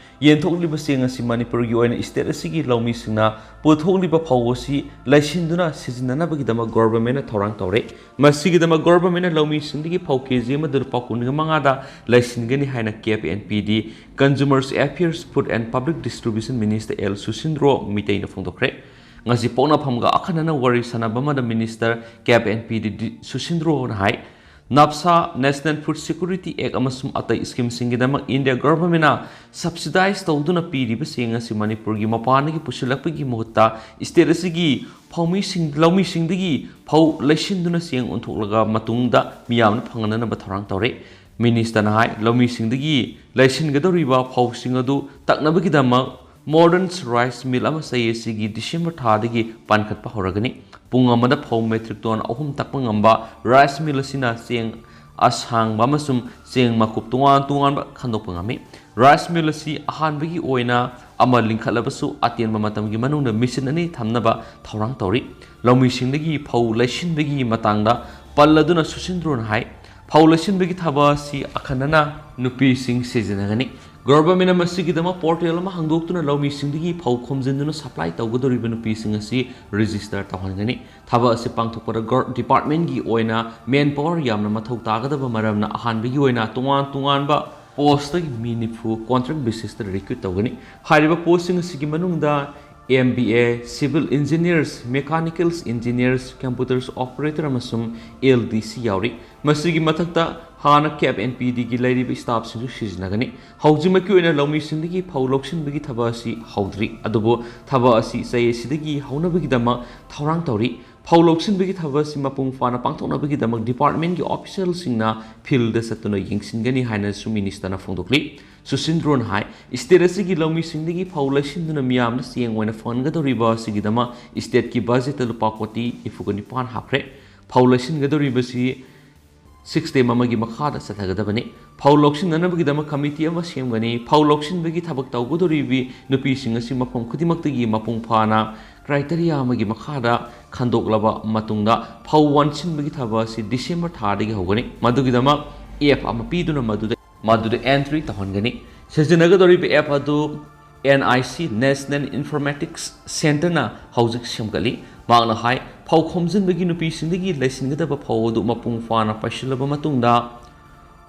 ꯌꯦꯟꯊꯣꯛꯂꯤꯕ ꯆꯦꯡ ꯑꯁꯤ ꯃꯅꯤꯄꯨꯔꯒꯤ ꯑꯣꯏꯅ ꯁ꯭ꯇꯦꯠ ꯑꯁꯤꯒꯤ ꯂꯧꯃꯤꯁꯤꯡꯅ ꯄꯨꯊꯣꯛꯂꯤꯕ ꯐꯧ ꯑꯁꯤ ꯂꯩꯁꯤꯟꯗꯨꯅ ꯁꯤꯖꯤꯟꯅꯅꯕꯒꯤꯗꯃꯛ ꯒꯣꯚꯔꯟꯃꯦꯟꯠꯅ ꯊꯧꯔꯥꯡ ꯇꯧꯔꯦ꯫ ꯃꯁꯤꯒꯤꯗꯃꯛ ꯒꯣꯚꯔꯟꯃꯦꯟꯠꯅ ꯂꯧꯃꯤꯁꯤꯡꯗꯒꯤ ꯐꯧ ꯀꯦꯖꯤ ꯑꯃꯗ ꯂꯨꯄꯥ ꯀꯨꯟꯒ ꯃꯉꯥꯗ ꯂꯩꯁꯤꯟꯒꯅꯤ ꯍꯥꯏꯅ CAF and P D, Consumers Affairs, Food and Public Distribution Minister L Susindro ꯃꯤꯇꯩꯅ ꯐꯣꯡꯗꯣꯛꯈ꯭ꯔꯦ꯫ ꯉꯁꯤ ꯄꯣꯛꯅꯐꯝꯒ ꯑꯈꯟꯅꯅ ꯋꯥꯔꯤ ꯁꯥꯟꯅꯕ ꯑꯃꯗ minister CAF and P D ꯁꯨꯁꯤꯟꯗ꯭ꯔꯣꯅ ꯍꯥꯏ, ꯅꯞꯁꯥ, National Food Security Act ꯑꯃꯁꯨꯡ ꯑꯇꯩ ꯁ꯭ꯀꯤꯝꯁꯤꯡꯒꯤꯗꯃꯛ ꯏꯟꯗꯤꯌꯥ ꯒꯣꯚꯔꯟꯃꯦꯟꯠꯅ ꯁꯕꯁꯤꯗꯥꯏꯖ ꯇꯧꯗꯨꯅ ꯄꯤꯔꯤꯕ ꯆꯦꯡ ꯑꯁꯤ ꯃꯅꯤꯄꯨꯔꯒꯤ ꯃꯄꯥꯟꯗꯒꯤ ꯄꯨꯁꯤꯜꯂꯛꯄꯒꯤ ꯃꯍꯨꯠꯇ ꯁ꯭ꯇꯦꯠ ꯑꯁꯤꯒꯤ ꯐꯧꯃꯤꯁꯤꯡ, ꯂꯧꯃꯤꯁꯤꯡꯗꯒꯤ ꯐꯧ ꯂꯩꯁꯤꯟꯗꯨꯅ ꯆꯦꯡ ꯑꯣꯟꯊꯣꯛꯂꯒ ꯃꯇꯨꯡꯗ ꯃꯤꯌꯥꯝꯅ ꯐꯪꯍꯟꯅꯅꯕ ꯊꯧꯔꯥꯡ ꯇꯧꯔꯦ꯫ ꯃꯤꯅꯤꯁꯇꯔꯅ ꯍꯥꯏ, ꯂꯧꯃꯤꯁꯤꯡꯗꯒꯤ ꯂꯩꯁꯤꯟꯒꯗꯧꯔꯤꯕ ꯐꯧꯁꯤꯡ ꯑꯗꯨ ꯇꯛꯅꯕꯒꯤꯗꯃꯛ ꯃꯣꯗꯔꯟ ꯔꯥꯏꯁ ꯃꯤꯜ ꯑꯃ ꯆꯌꯦꯠꯁꯤꯒꯤ ꯗꯤꯁꯦꯝꯕꯔ ꯊꯥꯗꯒꯤ ꯄꯥꯟꯈꯠꯄ ꯍꯧꯔꯒꯅꯤ꯫ ꯄꯨꯡ ꯑꯃꯗ ꯐꯧ ꯃꯦꯇ꯭ꯔꯤꯛ ꯇꯣꯟ ꯑꯍꯨꯝ ꯇꯛꯄ ꯉꯝꯕ ꯔꯥꯏꯁ ꯃꯤꯜ ꯑꯁꯤꯅ ꯆꯦꯡ ꯑꯁꯥꯡꯕ ꯑꯃꯁꯨꯡ ꯆꯦꯡ ꯃꯀꯨꯞ ꯇꯣꯉꯥꯟ ꯇꯣꯉꯥꯟꯕ ꯈꯟꯗꯣꯛꯄ ꯉꯝꯃꯤ꯫ ꯔꯥꯏꯁ ꯃꯤꯜ ꯑꯁꯤ ꯑꯍꯥꯟꯕꯒꯤ ꯑꯣꯏꯅ ꯑꯃ ꯂꯤꯡꯈꯠꯂꯕꯁꯨ, ꯑꯇꯦꯟꯕ ꯃꯇꯝꯒꯤ ꯃꯅꯨꯡꯗ ꯃꯦꯆꯤꯟ ꯑꯅꯤ ꯊꯝꯅꯕ ꯊꯧꯔꯥꯡ ꯇꯧꯔꯤ꯫ ꯂꯧꯃꯤꯁꯤꯡꯗꯒꯤ ꯐꯧ ꯂꯩꯁꯤꯟꯕꯒꯤ ꯃꯇꯥꯡꯗ ꯄꯜꯂꯗꯨꯅ ꯁꯨꯁꯤꯟꯗ꯭ꯔꯣꯅ ꯍꯥꯏ, ꯐꯧ ꯂꯩꯁꯤꯟꯕꯒꯤ ꯊꯕꯛ ꯑꯁꯤ ꯑꯈꯟꯅꯅ ꯅꯨꯄꯤꯁꯤꯡ ꯁꯤꯖꯤꯟꯅꯒꯅꯤ꯫ ꯒꯣꯚꯔꯟꯃꯦꯟꯠꯅ ꯃꯁꯤꯒꯤꯗꯃꯛ ꯄꯣꯔꯇꯦꯜ ꯑꯃ ꯍꯥꯡꯗꯣꯛꯇꯨꯅ ꯂꯧꯃꯤꯁꯤꯡꯗꯒꯤ ꯐꯧ ꯈꯣꯝꯖꯤꯟꯗꯨꯅ ꯁꯄ꯭ꯂꯥꯏ ꯇꯧꯒꯗꯧꯔꯤꯕ ꯅꯨꯄꯤꯁꯤꯡ ꯑꯁꯤ ꯔꯦꯖꯤꯁꯇꯔ ꯇꯧꯍꯟꯒꯅꯤ꯫ ꯊꯕꯛ ꯑꯁꯤ ꯄꯥꯡꯊꯣꯛꯄꯗ ꯒꯣꯔ-, ꯗꯤꯄꯥꯔꯠꯃꯦꯟꯠꯀꯤ ꯑꯣꯏꯅ ꯃꯦꯟ ꯄꯥꯋꯔ ꯌꯥꯝꯅ ꯃꯊꯧ ꯇꯥꯒꯗꯕ ꯃꯔꯝꯅ ꯑꯍꯥꯟꯕꯒꯤ ꯑꯣꯏꯅ ꯇꯣꯉꯥꯟ ꯇꯣꯉꯥꯟꯕ ꯄꯣꯁꯇꯒꯤ ꯃꯤ ꯅꯤꯐꯨ ꯀꯣꯟꯇ꯭ꯔꯦꯛ ꯕꯦꯁꯤꯁꯇ ꯔꯤꯀ꯭ꯔꯨꯠ ꯇꯧꯒꯅꯤ꯫ ꯍꯥꯏꯔꯤꯕ ꯄꯣꯁꯁꯤꯡ ꯑꯁꯤꯒꯤ ꯃꯅꯨꯡꯗ M B A, civil engineers, mechanicals engineers, computers operator ꯑꯃꯁꯨꯡ ꯑꯦꯜ ꯗꯤ ꯁꯤ ꯌꯥꯎꯔꯤ꯫ ꯃꯁꯤꯒꯤ ꯃꯊꯛꯇ ꯍꯥꯟꯅ ꯀꯦꯞ ꯑꯦꯟ ꯄꯤ ꯗꯤꯒꯤ ꯂꯩꯔꯤꯕ ꯁ꯭ꯇꯥꯐꯁꯤꯡꯁꯨ ꯁꯤꯖꯤꯟꯅꯒꯅꯤ꯫ ꯍꯧꯖꯤꯛꯃꯛꯀꯤ ꯑꯣꯏꯅ ꯂꯧꯃꯤꯁꯤꯡꯗꯒꯤ ꯐꯧ ꯂꯧꯁꯤꯟꯕꯒꯤ ꯊꯕꯛ ꯑꯁꯤ ꯍꯧꯗ꯭ꯔꯤ, ꯑꯗꯨꯕꯨ ꯊꯕꯛ ꯑꯁꯤ ꯆꯌꯦꯠꯁꯤꯗꯒꯤ ꯍꯧꯅꯕꯒꯤꯗꯃꯛ ꯊꯧꯔꯥꯡ ꯇꯧꯔꯤ꯫ ꯐꯧ ꯂꯧꯁꯤꯟꯕꯒꯤ ꯊꯕꯛ ꯑꯁꯤ ꯃꯄꯨꯡ ꯐꯥꯅ ꯄꯥꯡꯊꯣꯛꯅꯕꯒꯤꯗꯃꯛ ꯗꯤꯄꯥꯔꯠꯃꯦꯟꯠꯀꯤ ꯑꯣꯐꯤꯁꯤꯌꯦꯜꯁꯤꯡꯅ ꯐꯤꯜꯗ ꯆꯠꯇꯨꯅ ꯌꯦꯡꯁꯤꯟꯒꯅꯤ ꯍꯥꯏꯅꯁꯨ ꯃꯤꯅꯤꯁꯇꯔꯅ ꯐꯣꯡꯗꯣꯛꯂꯤ꯫ ꯁꯨꯁꯤꯟꯗ꯭ꯔꯣꯅ ꯍꯥꯏ, ꯁ꯭ꯇꯦꯠ ꯑꯁꯤꯒꯤ ꯂꯧꯃꯤꯁꯤꯡꯗꯒꯤ ꯐꯧ ꯂꯩꯁꯤꯟꯗꯨꯅ ꯃꯤꯌꯥꯝꯗ ꯆꯦꯡ ꯑꯣꯏꯅ ꯐꯪꯍꯟꯒꯗꯧꯔꯤꯕ ꯑꯁꯤꯒꯤꯗꯃꯛ ꯁ꯭ꯇꯦꯠꯀꯤ ꯕꯖꯦꯠꯇ ꯂꯨꯄꯥ ꯀꯣꯇꯤ ꯅꯤꯐꯨꯒ ꯅꯤꯄꯥꯟ ꯍꯥꯞꯈ꯭ꯔꯦ꯫ ꯐꯧ ꯂꯩꯁꯤꯟꯒꯗꯧꯔꯤꯕꯁꯤ ꯁꯤꯛꯁ ꯇꯦꯝ ꯑꯃꯒꯤ ꯃꯈꯥꯗ ꯆꯠꯊꯒꯗꯕꯅꯤ꯫ ꯐꯧ ꯂꯧꯁꯤꯟꯅꯅꯕꯒꯤꯗꯃꯛ ꯀꯃꯤꯇꯤ ꯑꯃ ꯁꯦꯝꯒꯅꯤ꯫ ꯐꯧ ꯂꯧꯁꯤꯟꯕꯒꯤ ꯊꯕꯛ ꯇꯧꯒꯗꯧꯔꯤꯕꯤ ꯅꯨꯄꯤꯁꯤꯡ ꯑꯁꯤ ꯃꯐꯝ ꯈꯨꯗꯤꯡꯃꯛꯇꯒꯤ ꯃꯄꯨꯡ ꯐꯥꯅ ꯀ꯭ꯔꯥꯏꯇꯦꯔꯤꯌꯥ ꯑꯃꯒꯤ ꯃꯈꯥꯗ ꯈꯟꯗꯣꯛꯂꯕ ꯃꯇꯨꯡꯗ ꯐꯧ ꯋꯥꯟꯁꯤꯟꯕꯒꯤ ꯊꯕꯛ ꯑꯁꯤ ꯗꯤꯁꯦꯝꯕꯔ ꯊꯥꯗꯒꯤ ꯍꯧꯒꯅꯤ꯫ ꯃꯗꯨꯒꯤꯗꯃꯛ ꯑꯦꯞ ꯑꯃ ꯄꯤꯗꯨꯅ ꯃꯗꯨꯗ, ꯃꯗꯨꯗ ꯑꯦꯟꯇ꯭ꯔꯤ ꯇꯧꯍꯟꯒꯅꯤ꯫ ꯁꯤꯖꯤꯟꯅꯒꯗꯧꯔꯤꯕ ꯑꯦꯞ ꯑꯗꯨ N I C, National Informatics Centreꯅ ꯍꯧꯖꯤꯛ ꯁꯦꯝꯒꯠꯂꯤ꯫ ꯃꯍꯥꯛꯅ ꯍꯥꯏ, ꯐꯧ ꯈꯣꯝꯖꯤꯟꯕꯒꯤ ꯅꯨꯄꯤꯁꯤꯡꯗꯒꯤ ꯂꯩꯁꯤꯟꯒꯗꯕ ꯐꯧ ꯑꯗꯨ ꯃꯄꯨꯡ ꯐꯥꯅ ꯄꯩꯁꯤꯜꯂꯕ ꯃꯇꯨꯡꯗ,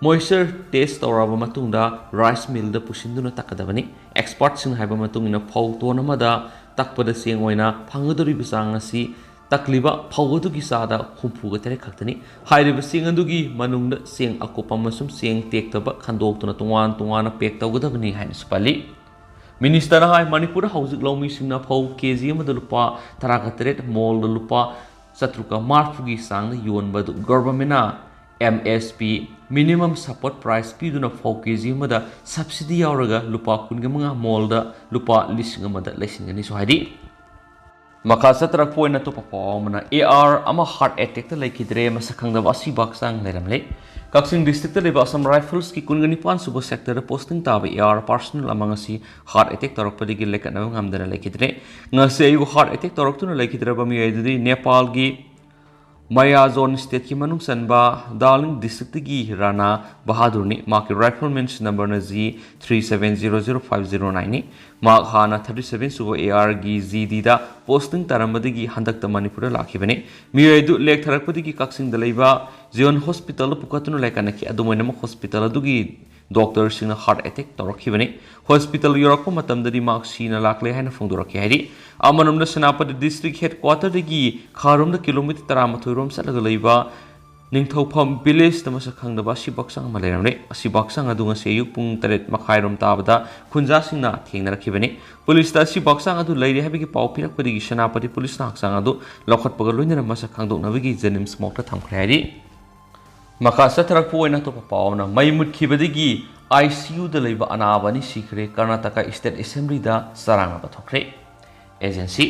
ꯃꯣꯏꯆꯔ ꯇꯦꯁ ꯇꯧꯔꯕ ꯃꯇꯨꯡꯗ, ꯔꯥꯏꯁ ꯃꯤꯜꯗ ꯄꯨꯁꯤꯟꯗꯨꯅ ꯇꯛꯀꯗꯕꯅꯤ꯫ ꯑꯦꯛꯁꯄꯔꯠꯁꯤꯡꯅ ꯍꯥꯏꯕ ꯃꯇꯨꯡ ꯏꯟꯅ, ꯐꯧ ꯇꯣꯟ ꯑꯃꯗ ꯇꯛꯄꯗ ꯆꯦꯡ ꯑꯣꯏꯅ ꯐꯪꯒꯗꯧꯔꯤꯕ ꯆꯥꯡ ꯑꯁꯤ ꯇꯛꯂꯤꯕ ꯐꯧ ꯑꯗꯨꯒꯤ ꯆꯥꯗ ꯍꯨꯝꯐꯨꯒ ꯇꯔꯦꯠ ꯈꯛꯇꯅꯤ꯫ ꯍꯥꯏꯔꯤꯕ ꯆꯦꯡ ꯑꯗꯨꯒꯤ ꯃꯅꯨꯡꯗ ꯆꯦꯡ ꯑꯀꯨꯞꯄ ꯑꯃꯁꯨꯡ ꯆꯦꯡ ꯇꯦꯛꯇꯕ ꯈꯟꯗꯣꯛꯇꯨꯅ ꯇꯣꯉꯥꯟ ꯇꯣꯉꯥꯟꯅ ꯄꯦꯛ ꯇꯧꯒꯗꯕꯅꯤ ꯍꯥꯏꯅꯁꯨ ꯄꯜꯂꯤ꯫ ꯃꯤꯅꯤꯁꯇꯔꯅ ꯍꯥꯏ, ꯃꯅꯤꯄꯨꯔꯗ ꯍꯧꯖꯤꯛ ꯂꯧꯃꯤꯁꯤꯡꯅ ꯐꯧ ꯀꯦ ꯖꯤ ꯑꯃꯗ ꯂꯨꯄꯥ ꯇꯔꯥꯒ ꯇꯔꯦꯠ, ꯃꯣꯜꯗ ꯂꯨꯄꯥ ꯆꯥꯇ꯭ꯔꯨꯛꯀ ꯃꯔꯤꯐꯨꯒꯤ ꯆꯥꯡꯗ ꯌꯣꯟꯕ ꯑꯗꯨ ꯒꯣꯚꯔꯟꯃꯦꯟꯠꯅ M S P, Minimum Support Price, ꯄꯤꯗꯨꯅ ꯐꯧ ꯀꯦ ꯖꯤ ꯑꯃꯗ subsidy ꯌꯥꯎꯔꯒ ꯂꯨꯄꯥ ꯀꯨꯟꯒ ꯃꯉꯥ, ꯃꯣꯜꯗ ꯂꯨꯄꯥ ꯂꯤꯁꯤꯡ ꯑꯃꯗ ꯂꯩꯁꯤꯟꯒꯅꯤꯁꯨ ꯍꯥꯏꯔꯤ꯫ ꯃꯈꯥ ꯆꯠꯊꯔꯛꯄ ꯑꯣꯏꯅ ꯑꯇꯣꯞꯄ ꯄꯥꯎ ꯑꯃꯅ, AR ꯑꯃ heart attackꯇ ꯂꯩꯈꯤꯗ꯭ꯔꯦ, ꯃꯁꯛ ꯈꯪꯗꯕ ꯑꯁꯤꯕ ꯍꯛꯆꯥꯡ ꯂꯩꯔꯝꯂꯦ꯫ ꯀꯛꯆꯤꯡ districtꯇ ꯂꯩꯕ Assam Riflesꯀꯤ ꯀꯨꯟꯒ ꯅꯤꯄꯥꯟ ꯁꯨꯕ sectorꯗ posting ꯇꯥꯕ AR personnel ꯑꯃ ꯉꯁꯤ heart attack ꯇꯧꯔꯛꯄꯗꯒꯤ ꯂꯦꯡꯈꯠꯅꯕ ꯉꯝꯗꯅ ꯂꯩꯈꯤꯗ꯭ꯔꯦ꯫ ꯉꯁꯤ ꯑꯌꯨꯛ heart attack ꯇꯧꯔꯛꯇꯨꯅ ꯂꯩꯈꯤꯗ꯭ꯔꯕ ꯃꯤꯑꯣꯏ ꯑꯗꯨꯗꯤ ꯅꯦꯄꯥꯜꯒꯤ ꯃꯌꯥꯖꯣꯟ stateꯀꯤ ꯃꯅꯨꯡ ꯆꯟꯕ ꯗꯥꯔꯂꯤꯡ districtꯇꯒꯤ ꯔꯥꯅꯥ ꯕꯍꯥꯗꯨꯔꯅꯤ꯫ ꯃꯍꯥꯛꯀꯤ riflemanꯁꯤ numberꯅ G three seven zero zero five zero nineꯅꯤ꯫ ꯃꯍꯥꯛ ꯍꯥꯟꯅ thirty seven ꯁꯨꯕ ARꯒꯤ GDꯗ posting ꯇꯥꯔꯝꯕꯗꯒꯤ ꯍꯟꯗꯛꯇ ꯃꯅꯤꯄꯨꯔꯗ ꯂꯥꯛꯈꯤꯕꯅꯤ꯫ ꯃꯤꯑꯣꯏ ꯑꯗꯨ ꯂꯦꯛꯊꯔꯛꯄꯗꯒꯤ ꯀꯛꯆꯤꯡꯗ ꯂꯩꯕ ꯖꯤꯌꯣꯟ hospitalꯗ ꯄꯨꯈꯠꯇꯨꯅ ꯂꯥꯏꯀꯠꯅꯈꯤ꯫ ꯑꯗꯨꯝ ꯑꯣꯏꯅꯃꯛ hospital ꯑꯗꯨꯒꯤ doctorꯁꯤꯡꯅ heart attack ꯇꯧꯔꯛꯈꯤꯕꯅꯤ꯫ Hospital ꯌꯧꯔꯛꯄ ꯃꯇꯝꯗꯗꯤ ꯃꯍꯥꯛ ꯁꯤꯅ ꯂꯥꯛꯂꯦ ꯍꯥꯏꯅ ꯐꯣꯡꯗꯣꯔꯛꯈꯤ꯫ ꯍꯥꯏꯔꯤ꯫ ꯑꯃꯔꯣꯝꯗ ꯁꯦꯅꯥꯄꯇꯤ district headquarterꯗꯒꯤ ꯈꯥꯔꯣꯝꯗ kilometre ꯇꯔꯥꯃꯥꯊꯣꯏ ꯔꯣꯝ ꯆꯠꯂꯒ ꯂꯩꯕ ꯅꯤꯡꯊꯧꯐꯝ villageꯇ ꯃꯁꯛ ꯈꯪꯗꯕ ꯑꯁꯤꯕ ꯍꯛꯆꯥꯡ ꯑꯃ ꯂꯩꯔꯝꯂꯦ꯫ ꯑꯁꯤꯕ ꯍꯛꯆꯥꯡ ꯑꯗꯨ ꯉꯁꯤ ꯑꯌꯨꯛ ꯄꯨꯡ ꯇꯔꯦꯠ ꯃꯈꯥꯏꯔꯣꯝ ꯇꯥꯕꯗ ꯈꯨꯟꯖꯥꯁꯤꯡꯅ ꯊꯦꯡꯅꯔꯛꯈꯤꯕꯅꯤ꯫ Policeꯇ ꯑꯁꯤꯕ ꯍꯛꯆꯥꯡ ꯑꯗꯨ ꯂꯩꯔꯦ ꯍꯥꯏꯕꯒꯤ ꯄꯥꯎ ꯄꯤꯔꯛꯄꯗꯒꯤ ꯁꯦꯅꯥꯄꯇꯤ policeꯅ ꯍꯛꯆꯥꯡ ꯑꯗꯨ ꯂꯧꯈꯠꯄꯒ ꯂꯣꯏꯅꯅ ꯃꯁꯛ ꯈꯪꯗꯣꯛꯅꯕꯒꯤ JNIMS morgueꯇ ꯊꯝꯈ꯭ꯔꯦ ꯍꯥꯏꯔꯤ꯫ ꯃꯈꯥ ꯆꯠꯊꯔꯛꯄ ꯑꯣꯏꯅ ꯑꯇꯣꯞꯄ ꯄꯥꯎ ꯑꯃꯅ, ꯃꯩ ꯃꯨꯠꯈꯤꯕꯗꯒꯤ ICUꯗ ꯂꯩꯕ ꯑꯅꯥꯕ ꯑꯅꯤ ꯁꯤꯈ꯭ꯔꯦ꯫ ꯀꯔꯅꯥꯇꯀꯥ State Assemblyꯗ ꯆꯔꯥꯡꯅꯕ ꯊꯣꯛꯈ꯭ꯔꯦ꯫ Agency,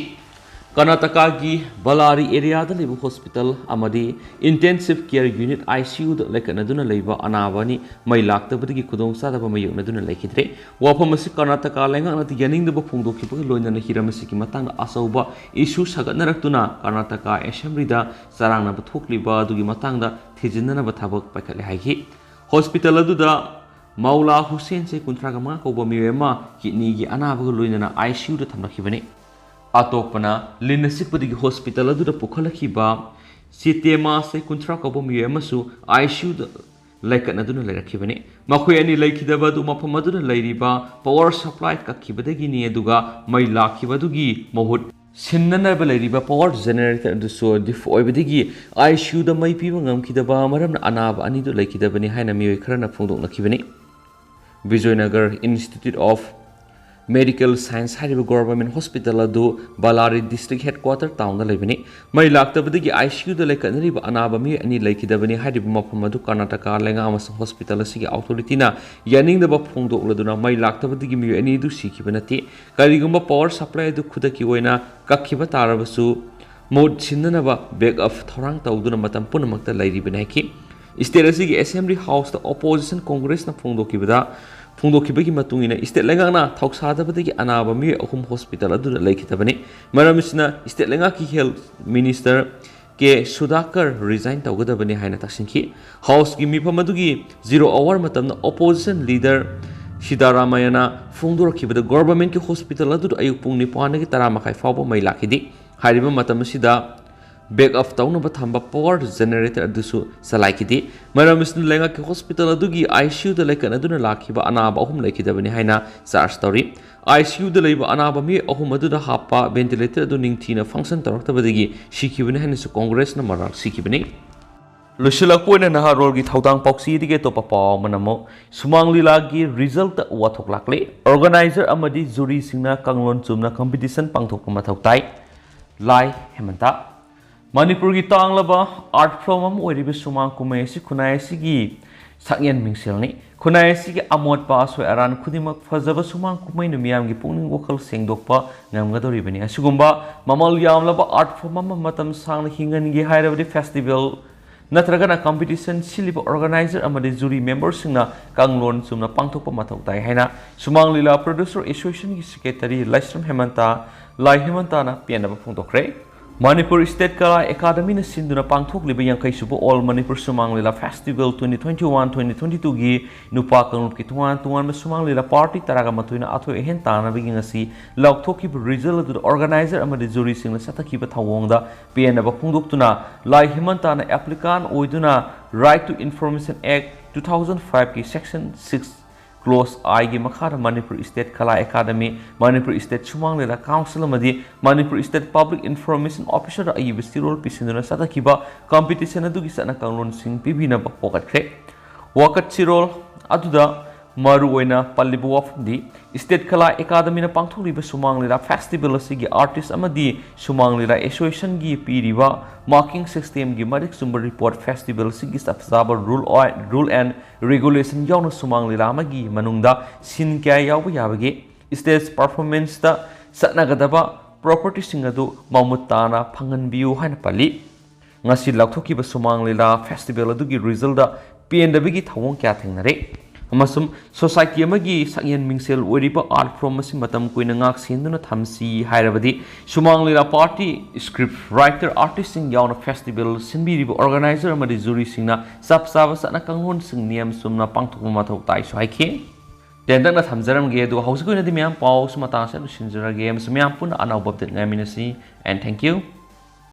ꯀꯔꯅꯥꯇꯀꯥꯒꯤ ꯕꯂꯥꯔꯤ areaꯗ ꯂꯩꯕ hospital ꯑꯃꯗꯤ intensive care unit ICUꯗ ꯂꯩꯀꯠꯅꯗꯨꯅ ꯂꯩꯕ ꯑꯅꯥꯕ ꯑꯅꯤ ꯃꯩ ꯂꯥꯛꯇꯕꯗꯒꯤ ꯈꯨꯗꯣꯡꯆꯥꯗꯕ ꯃꯥꯌꯣꯛꯅꯗꯨꯅ ꯂꯩꯈꯤꯗ꯭ꯔꯦ꯫ ꯋꯥꯐꯝ ꯑꯁꯤ ꯀꯔꯅꯥꯇꯀꯥ ꯂꯩꯉꯥꯛꯅ ꯌꯥꯅꯤꯡꯗꯕ ꯐꯣꯡꯗꯣꯛꯈꯤꯕꯒ ꯂꯣꯏꯅꯅ ꯍꯤꯔꯝ ꯑꯁꯤꯒꯤ ꯃꯇꯥꯡꯗ ꯑꯆꯧꯕ issue ꯁꯥꯒꯠꯅꯔꯛꯇꯨꯅ ꯀꯔꯅꯥꯇꯀꯥ Assemblyꯗ ꯆꯔꯥꯡꯅꯕ ꯊꯣꯛꯂꯤꯕ ꯑꯗꯨꯒꯤ ꯃꯇꯥꯡꯗ ꯊꯤꯖꯤꯟꯅꯅꯕ ꯊꯕꯛ ꯄꯥꯏꯈꯠꯂꯦ ꯍꯥꯏꯈꯤ꯫ Hospital ꯑꯗꯨꯗ ꯃꯧꯂꯥ ꯍꯨꯁꯦꯟ, ꯆꯍꯤ ꯀꯨꯟꯊ꯭ꯔꯥꯒ ꯃꯉꯥ ꯀꯧꯕ ꯃꯤꯑꯣꯏ ꯑꯃ kidneyꯒꯤ ꯑꯅꯥꯕꯒ ꯂꯣꯏꯅꯅ ICUꯗ ꯊꯝꯂꯛꯈꯤꯕꯅꯤ꯫ ꯑꯇꯣꯞꯄꯅ ꯂꯤꯟꯅ ꯆꯤꯛꯄꯗꯒꯤ hospital ꯑꯗꯨꯗ ꯄꯨꯈꯠꯂꯛꯈꯤꯕ ꯁꯤꯇꯦꯃꯥ, ꯆꯍꯤ ꯀꯨꯟꯊ꯭ꯔꯥ ꯀꯧꯕ ꯃꯤꯑꯣꯏ ꯑꯃꯁꯨ ICUꯗ ꯂꯩꯀꯠꯅꯗꯨꯅ ꯂꯩꯔꯛꯈꯤꯕꯅꯤ꯫ ꯃꯈꯣꯏ ꯑꯅꯤ ꯂꯩꯈꯤꯗꯕ ꯑꯗꯨ ꯃꯐꯝ ꯑꯗꯨꯗ ꯂꯩꯔꯤꯕ power supply ꯀꯛꯈꯤꯕꯗꯒꯤꯅꯤ, ꯑꯗꯨꯒ ꯃꯩ ꯂꯥꯛꯈꯤꯕ ꯑꯗꯨꯒꯤ ꯃꯍꯨꯠ ꯁꯤꯟꯅꯅꯕ ꯂꯩꯔꯤꯕ power generator ꯑꯗꯨꯁꯨ defect ꯑꯣꯏꯕꯗꯒꯤ ICUꯗ ꯃꯩ ꯄꯤꯕ ꯉꯝꯈꯤꯗꯕ ꯃꯔꯝꯅ ꯑꯅꯥꯕ ꯑꯅꯤꯗꯨ ꯂꯩꯈꯤꯗꯕꯅꯤ ꯍꯥꯏꯅ ꯃꯤꯑꯣꯏ ꯈꯔꯅ ꯐꯣꯡꯗꯣꯛꯅꯈꯤꯕꯅꯤ꯫ ꯕꯤꯖꯣꯏꯅꯒꯔ Institute of Medical Science ꯍꯥꯏꯔꯤꯕ government hospital ꯑꯗꯨ ꯕꯜꯂꯥꯔꯤ district headquarter townꯗ ꯂꯩꯕꯅꯤ꯫ ꯃꯩ ꯂꯥꯛꯇꯕꯗꯒꯤ ICUꯗ ꯂꯩꯈꯠꯅꯔꯤꯕ ꯑꯅꯥꯕ ꯃꯤꯑꯣꯏ ꯑꯅꯤ ꯂꯩꯈꯤꯗꯕꯅꯤ꯫ ꯍꯥꯏꯔꯤꯕ ꯃꯐꯝ ꯑꯗꯨ ꯀꯔꯅꯥꯇꯀꯥ ꯂꯩꯉꯥꯛ ꯑꯃꯁꯨꯡ hospital ꯑꯁꯤꯒꯤ authorityꯅ ꯌꯥꯅꯤꯡꯗꯕ ꯐꯣꯡꯗꯣꯛꯂꯗꯨꯅ ꯃꯩ ꯂꯥꯛꯇꯕꯗꯒꯤ ꯃꯤꯑꯣꯏ ꯑꯅꯤ ꯑꯗꯨ ꯁꯤꯈꯤꯕ ꯅꯠꯇꯦ꯫ ꯀꯔꯤꯒꯨꯝꯕ power supply ꯑꯗꯨ ꯈꯨꯗꯛꯀꯤ ꯑꯣꯏꯅ ꯀꯛꯈꯤꯕ ꯇꯥꯔꯕꯁꯨ, ꯃꯍꯨꯠ ꯁꯤꯟꯅꯅꯕ backup ꯊꯧꯔꯥꯡ ꯇꯧꯗꯨꯅ ꯃꯇꯝ ꯄꯨꯝꯅꯃꯛꯇ ꯂꯩꯔꯤꯕꯅꯤ ꯍꯥꯏꯈꯤ꯫ State ꯑꯁꯤꯒꯤ Assembly Houseꯇ opposition Congressꯅ ꯐꯣꯡꯗꯣꯛꯈꯤꯕꯗ, ꯐꯣꯡꯗꯣꯛꯈꯤꯕꯒꯤ ꯃꯇꯨꯡ ꯏꯟꯅ, state ꯂꯩꯉꯥꯛꯅ ꯊꯧꯁꯥꯗꯕꯗꯒꯤ ꯑꯅꯥꯕ ꯃꯤꯑꯣꯏ ꯑꯍꯨꯝ hospital ꯑꯗꯨꯗ ꯂꯩꯈꯤꯗꯕꯅꯤ꯫ ꯃꯔꯝ ꯑꯁꯤꯅ, state ꯂꯩꯉꯥꯛꯀꯤ health minister ꯀꯦ ꯁꯨꯙꯥꯀꯔ resign ꯇꯧꯒꯗꯕꯅꯤ ꯍꯥꯏꯅ ꯇꯛꯁꯤꯟꯈꯤ꯫ Houseꯀꯤ ꯃꯤꯐꯝ ꯑꯗꯨꯒꯤ zero hour ꯃꯇꯝꯗ opposition leader ꯁꯤꯗꯥꯔꯥꯃꯌꯥꯅ ꯐꯣꯡꯗꯣꯔꯛꯈꯤꯕꯗ, governmentꯀꯤ hospital ꯑꯗꯨꯗ ꯑꯌꯨꯛ ꯄꯨꯡ ꯅꯤꯄꯥꯟꯗꯒꯤ ꯇꯔꯥ ꯃꯈꯥꯏ ꯐꯥꯎꯕ ꯃꯩ ꯂꯥꯛꯈꯤꯗꯦ꯫ ꯍꯥꯏꯔꯤꯕ ꯃꯇꯝ ꯑꯁꯤꯗ backup ꯇꯧꯅꯕ ꯊꯝꯕ power generator ꯑꯗꯨꯁꯨ ꯆꯂꯥꯏꯈꯤꯗꯦ꯫ ꯃꯔꯝ ꯑꯁꯤꯅ, ꯂꯩꯉꯥꯛꯀꯤ hospital ꯑꯗꯨꯒꯤ ICUꯗ ꯂꯩꯈꯠꯅꯗꯨꯅ ꯂꯥꯛꯈꯤꯕ ꯑꯅꯥꯕ ꯑꯍꯨꯝ ꯂꯩꯈꯤꯗꯕꯅꯤ ꯍꯥꯏꯅ charge ꯇꯧꯔꯤ꯫ ICUꯗ ꯂꯩꯕ ꯑꯅꯥꯕ ꯃꯤꯑꯣꯏ ꯑꯍꯨꯝ ꯑꯗꯨꯗ ꯍꯥꯞꯄ ventilator ꯑꯗꯨ ꯅꯤꯡꯊꯤꯅ function ꯇꯧꯔꯛꯇꯕꯗꯒꯤ ꯁꯤꯈꯤꯕꯅꯤ ꯍꯥꯏꯅꯁꯨ Congressꯅ ꯃꯔꯥꯜ ꯁꯤꯈꯤꯕꯅꯤ꯫ ꯂꯣꯏꯁꯤꯜꯂꯛꯄ ꯑꯣꯏꯅ ꯅꯍꯥꯔꯣꯜꯒꯤ ꯊꯧꯗꯥꯡ ꯄꯥꯎꯆꯦꯗꯒꯤ ꯑꯇꯣꯞꯄ ꯄꯥꯎ ꯑꯃꯅ ꯑꯃꯨꯛ ꯁꯨꯃꯥꯡ ꯂꯤꯂꯥꯒꯤ resultꯇ ꯋꯥꯊꯣꯛ ꯂꯥꯛꯂꯦ꯫ Organizer ꯑꯃꯗꯤ juryꯁꯤꯡꯅ ꯀꯥꯡꯂꯣꯟ ꯆꯨꯝꯅ competition ꯄꯥꯡꯊꯣꯛꯄ ꯃꯊꯧ ꯇꯥꯏ꯫ ꯂꯥꯏ ꯍꯦꯃꯟꯇ꯫ ꯃꯅꯤꯄꯨꯔꯒꯤ ꯇꯥꯡꯂꯕ art form ꯑꯃ ꯑꯣꯏꯔꯤꯕ ꯁꯨꯃꯥꯡ ꯀꯨꯝꯍꯩ ꯑꯁꯤ ꯈꯨꯟꯅꯥꯏ ꯑꯁꯤꯒꯤ ꯁꯛꯌꯦꯟ ꯃꯤꯡꯁꯦꯜꯅꯤ꯫ ꯈꯨꯟꯅꯥꯏ ꯑꯁꯤꯒꯤ ꯑꯃꯣꯠꯄ, ꯑꯁꯣꯏ ꯑꯔꯥꯟ ꯈꯨꯗꯤꯡꯃꯛ ꯐꯖꯕ ꯁꯨꯃꯥꯡ ꯀꯨꯝꯍꯩꯅ ꯃꯤꯌꯥꯝꯒꯤ ꯄꯨꯛꯅꯤꯡ ꯋꯥꯈꯜ ꯁꯦꯡꯗꯣꯛꯄ ꯉꯝꯒꯗꯧꯔꯤꯕꯅꯤ꯫ ꯑꯁꯤꯒꯨꯝꯕ ꯃꯃꯜ ꯌꯥꯝꯂꯕ art form ꯑꯃ ꯃꯇꯝ ꯁꯥꯡꯅ ꯍꯤꯡꯍꯟꯒꯦ ꯍꯥꯏꯔꯕꯗꯤ festival ꯅꯠꯇ꯭ꯔꯒꯅ competition ꯁꯤꯜꯂꯤꯕ organizer ꯑꯃꯗꯤ jury memberꯁꯤꯡꯅ ꯀꯥꯡꯂꯣꯟ ꯆꯨꯝꯅ ꯄꯥꯡꯊꯣꯛꯄ ꯃꯊꯧ ꯇꯥꯏ ꯍꯥꯏꯅ ꯁꯨꯃꯥꯡ ꯂꯤꯂꯥ Producer Associationꯒꯤ secretary ꯂꯥꯏꯁ꯭ꯔꯝ ꯍꯦꯃꯟꯇ, ꯂꯥꯏ ꯍꯦꯃꯟꯇꯅ ꯄꯦꯟꯅꯕ ꯐꯣꯡꯗꯣꯛꯈ꯭ꯔꯦ꯫ ꯃꯅꯤꯄꯨꯔ State ꯀꯂꯥ ꯑꯦꯀꯥꯗꯃꯤꯅ ꯁꯤꯟꯗꯨꯅ ꯄꯥꯡꯊꯣꯛꯂꯤꯕ ꯌꯥꯡꯈꯩ ꯁꯨꯕ All Manipur ꯁꯨꯃꯥꯡ ꯂꯤꯂꯥ Festival twenty twenty-one twenty twenty-twoꯒꯤ ꯅꯨꯄꯥ ꯀꯥꯡꯂꯨꯞꯀꯤ ꯇꯣꯉꯥꯟ ꯇꯣꯉꯥꯟꯕ ꯁꯨꯃꯥꯡ ꯂꯤꯂꯥ party ꯇꯔꯥꯒ ꯃꯥꯊꯣꯏꯅ ꯑꯊꯣꯏ ꯑꯍꯦꯟ ꯇꯥꯟꯅꯕꯒꯤ ꯉꯁꯤ ꯂꯥꯎꯊꯣꯛꯈꯤꯕ result ꯑꯗꯨꯗ organizer ꯑꯃꯗꯤ juryꯁꯤꯡꯅ ꯆꯠꯊꯈꯤꯕ ꯊꯧꯑꯣꯡꯗ ꯄꯦꯟꯅꯕ ꯐꯣꯡꯗꯣꯛꯇꯨꯅ ꯂꯥꯏ ꯍꯦꯃꯟꯇꯅ applicant ꯑꯣꯏꯗꯨꯅ Right to Information Act two thousand fiveꯀꯤ section six clause Iꯒꯤ ꯃꯈꯥꯗ ꯃꯅꯤꯄꯨꯔ State ꯀꯂꯥ ꯑꯦꯀꯥꯗꯃꯤ, ꯃꯅꯤꯄꯨꯔ State ꯁꯨꯃꯥꯡ ꯂꯤꯂꯥ council ꯑꯃꯗꯤ ꯃꯅꯤꯄꯨꯔ State Public Information Officerꯗ ꯑꯏꯕ ꯆꯦꯔꯣꯜ ꯄꯤꯁꯤꯟꯗꯨꯅ ꯆꯠꯊꯈꯤꯕ competition ꯑꯗꯨꯒꯤ ꯆꯠꯅ ꯀꯥꯡꯂꯣꯟꯁꯤꯡ ꯄꯤꯕꯤꯅꯕ ꯋꯥꯀꯠꯈ꯭ꯔꯦ꯫ ꯋꯥꯀꯠ ꯆꯦꯔꯣꯜ ꯑꯗꯨꯗ ꯃꯔꯨꯑꯣꯏꯅ ꯄꯜꯂꯤꯕ ꯋꯥꯐꯝꯗꯤ, ꯁ꯭ꯇꯦꯠ ꯀꯂꯥ ꯑꯦꯀꯥꯗꯃꯤꯅ ꯄꯥꯡꯊꯣꯛꯂꯤꯕ ꯁꯨꯃꯥꯡ ꯂꯤꯂꯥ ꯐꯦꯁꯇꯤꯚꯦꯜ ꯑꯁꯤꯒꯤ ꯑꯥꯔꯇꯤꯁ ꯑꯃꯗꯤ ꯁꯨꯃꯥꯡ ꯂꯤꯂꯥ ꯑꯦꯁꯣꯁꯤꯌꯦꯁꯟꯒꯤ ꯄꯤꯔꯤꯕ ꯃꯥꯔꯀꯤꯡ ꯁꯤꯁꯇꯦꯝꯒꯤ ꯃꯔꯤꯛ ꯆꯨꯝꯕ ꯔꯤꯄꯣꯔꯠ, ꯐꯦꯁꯇꯤꯚꯦꯜ ꯑꯁꯤꯒꯤ ꯆꯞ ꯆꯥꯕ ꯔꯨꯜ, ꯔꯨꯜ ꯑꯦꯟ ꯔꯤꯒꯨꯂꯦꯁꯟ ꯌꯥꯎꯅ ꯁꯨꯃꯥꯡ ꯂꯤꯂꯥ ꯑꯃꯒꯤ ꯃꯅꯨꯡꯗ ꯁꯤꯟ ꯀꯌꯥ ꯌꯥꯎꯕ ꯌꯥꯕꯒꯦ, ꯁ꯭ꯇꯦꯖ ꯄꯔꯐꯣꯔꯃꯦꯟꯁꯇ ꯆꯠꯅꯒꯗꯕ ꯄ꯭ꯔꯣꯄꯔꯇꯤꯁꯤꯡ ꯑꯗꯨ ꯃꯃꯨꯠ ꯇꯥꯅ ꯐꯪꯍꯟꯕꯤꯌꯨ ꯍꯥꯏꯅ ꯄꯜꯂꯤ꯫ ꯉꯁꯤ ꯂꯥꯎꯊꯣꯛꯈꯤꯕ ꯁꯨꯃꯥꯡ ꯂꯤꯂꯥ ꯐꯦꯁꯇꯤꯚꯦꯜ ꯑꯗꯨꯒꯤ ꯔꯤꯖꯜꯗ ꯄꯦꯟꯗꯕꯒꯤ ꯊꯧꯑꯣꯡ ꯀꯌꯥ ꯊꯦꯡꯅꯔꯦ ꯑꯃꯁꯨꯡ ꯁꯣꯁꯥꯏꯇꯤ ꯑꯃꯒꯤ ꯁꯛꯌꯦꯟ ꯃꯤꯡꯁꯦꯜ ꯑꯣꯏꯔꯤꯕ ꯑꯥꯔꯠ ꯐꯣꯔꯝ ꯑꯁꯤ ꯃꯇꯝ ꯀꯨꯏꯅ ꯉꯥꯛ ꯁꯦꯟꯗꯨꯅ ꯊꯝꯁꯤ ꯍꯥꯏꯔꯕꯗꯤ, ꯁꯨꯃꯥꯡ ꯂꯤꯂꯥ ꯄꯥꯔꯇꯤ, ꯁ꯭ꯀ꯭ꯔꯤꯞ ꯔꯥꯏꯇꯔ, ꯑꯥꯔꯇꯤꯁꯁꯤꯡ ꯌꯥꯎꯅ ꯐꯦꯁꯇꯤꯚꯦꯜ ꯁꯤꯟꯕꯤꯔꯤꯕ ꯑꯣꯔꯒꯅꯥꯏꯖꯔ ꯑꯃꯗꯤ ꯖꯨꯔꯤꯁꯤꯡꯅ ꯆꯞ ꯆꯥꯕ ꯆꯠꯅ ꯀꯥꯡꯂꯣꯟꯁꯤꯡ ꯅꯤꯌꯝ ꯆꯨꯝꯅ ꯄꯥꯡꯊꯣꯛꯄ ꯃꯊꯧ ꯇꯥꯏꯁꯨ ꯍꯥꯏꯈꯤ꯫ ꯇꯦꯟꯇꯛꯅ ꯊꯝꯖꯔꯝꯒꯦ, ꯑꯗꯨꯒ ꯍꯧꯖꯤꯛꯀꯤ ꯑꯣꯏꯅꯗꯤ ꯃꯌꯥꯝ ꯄꯥꯎꯁꯨ ꯃꯇꯥꯡ ꯑꯁꯤꯗ ꯂꯣꯏꯁꯤꯟꯖꯔꯒꯦ ꯑꯃꯁꯨꯡ ꯃꯌꯥꯝ ꯄꯨꯟꯅ ꯑꯅꯧꯕ ꯑꯞꯗꯦꯠ ꯉꯥꯏꯃꯤꯟꯅꯁꯤ꯫ And thank you.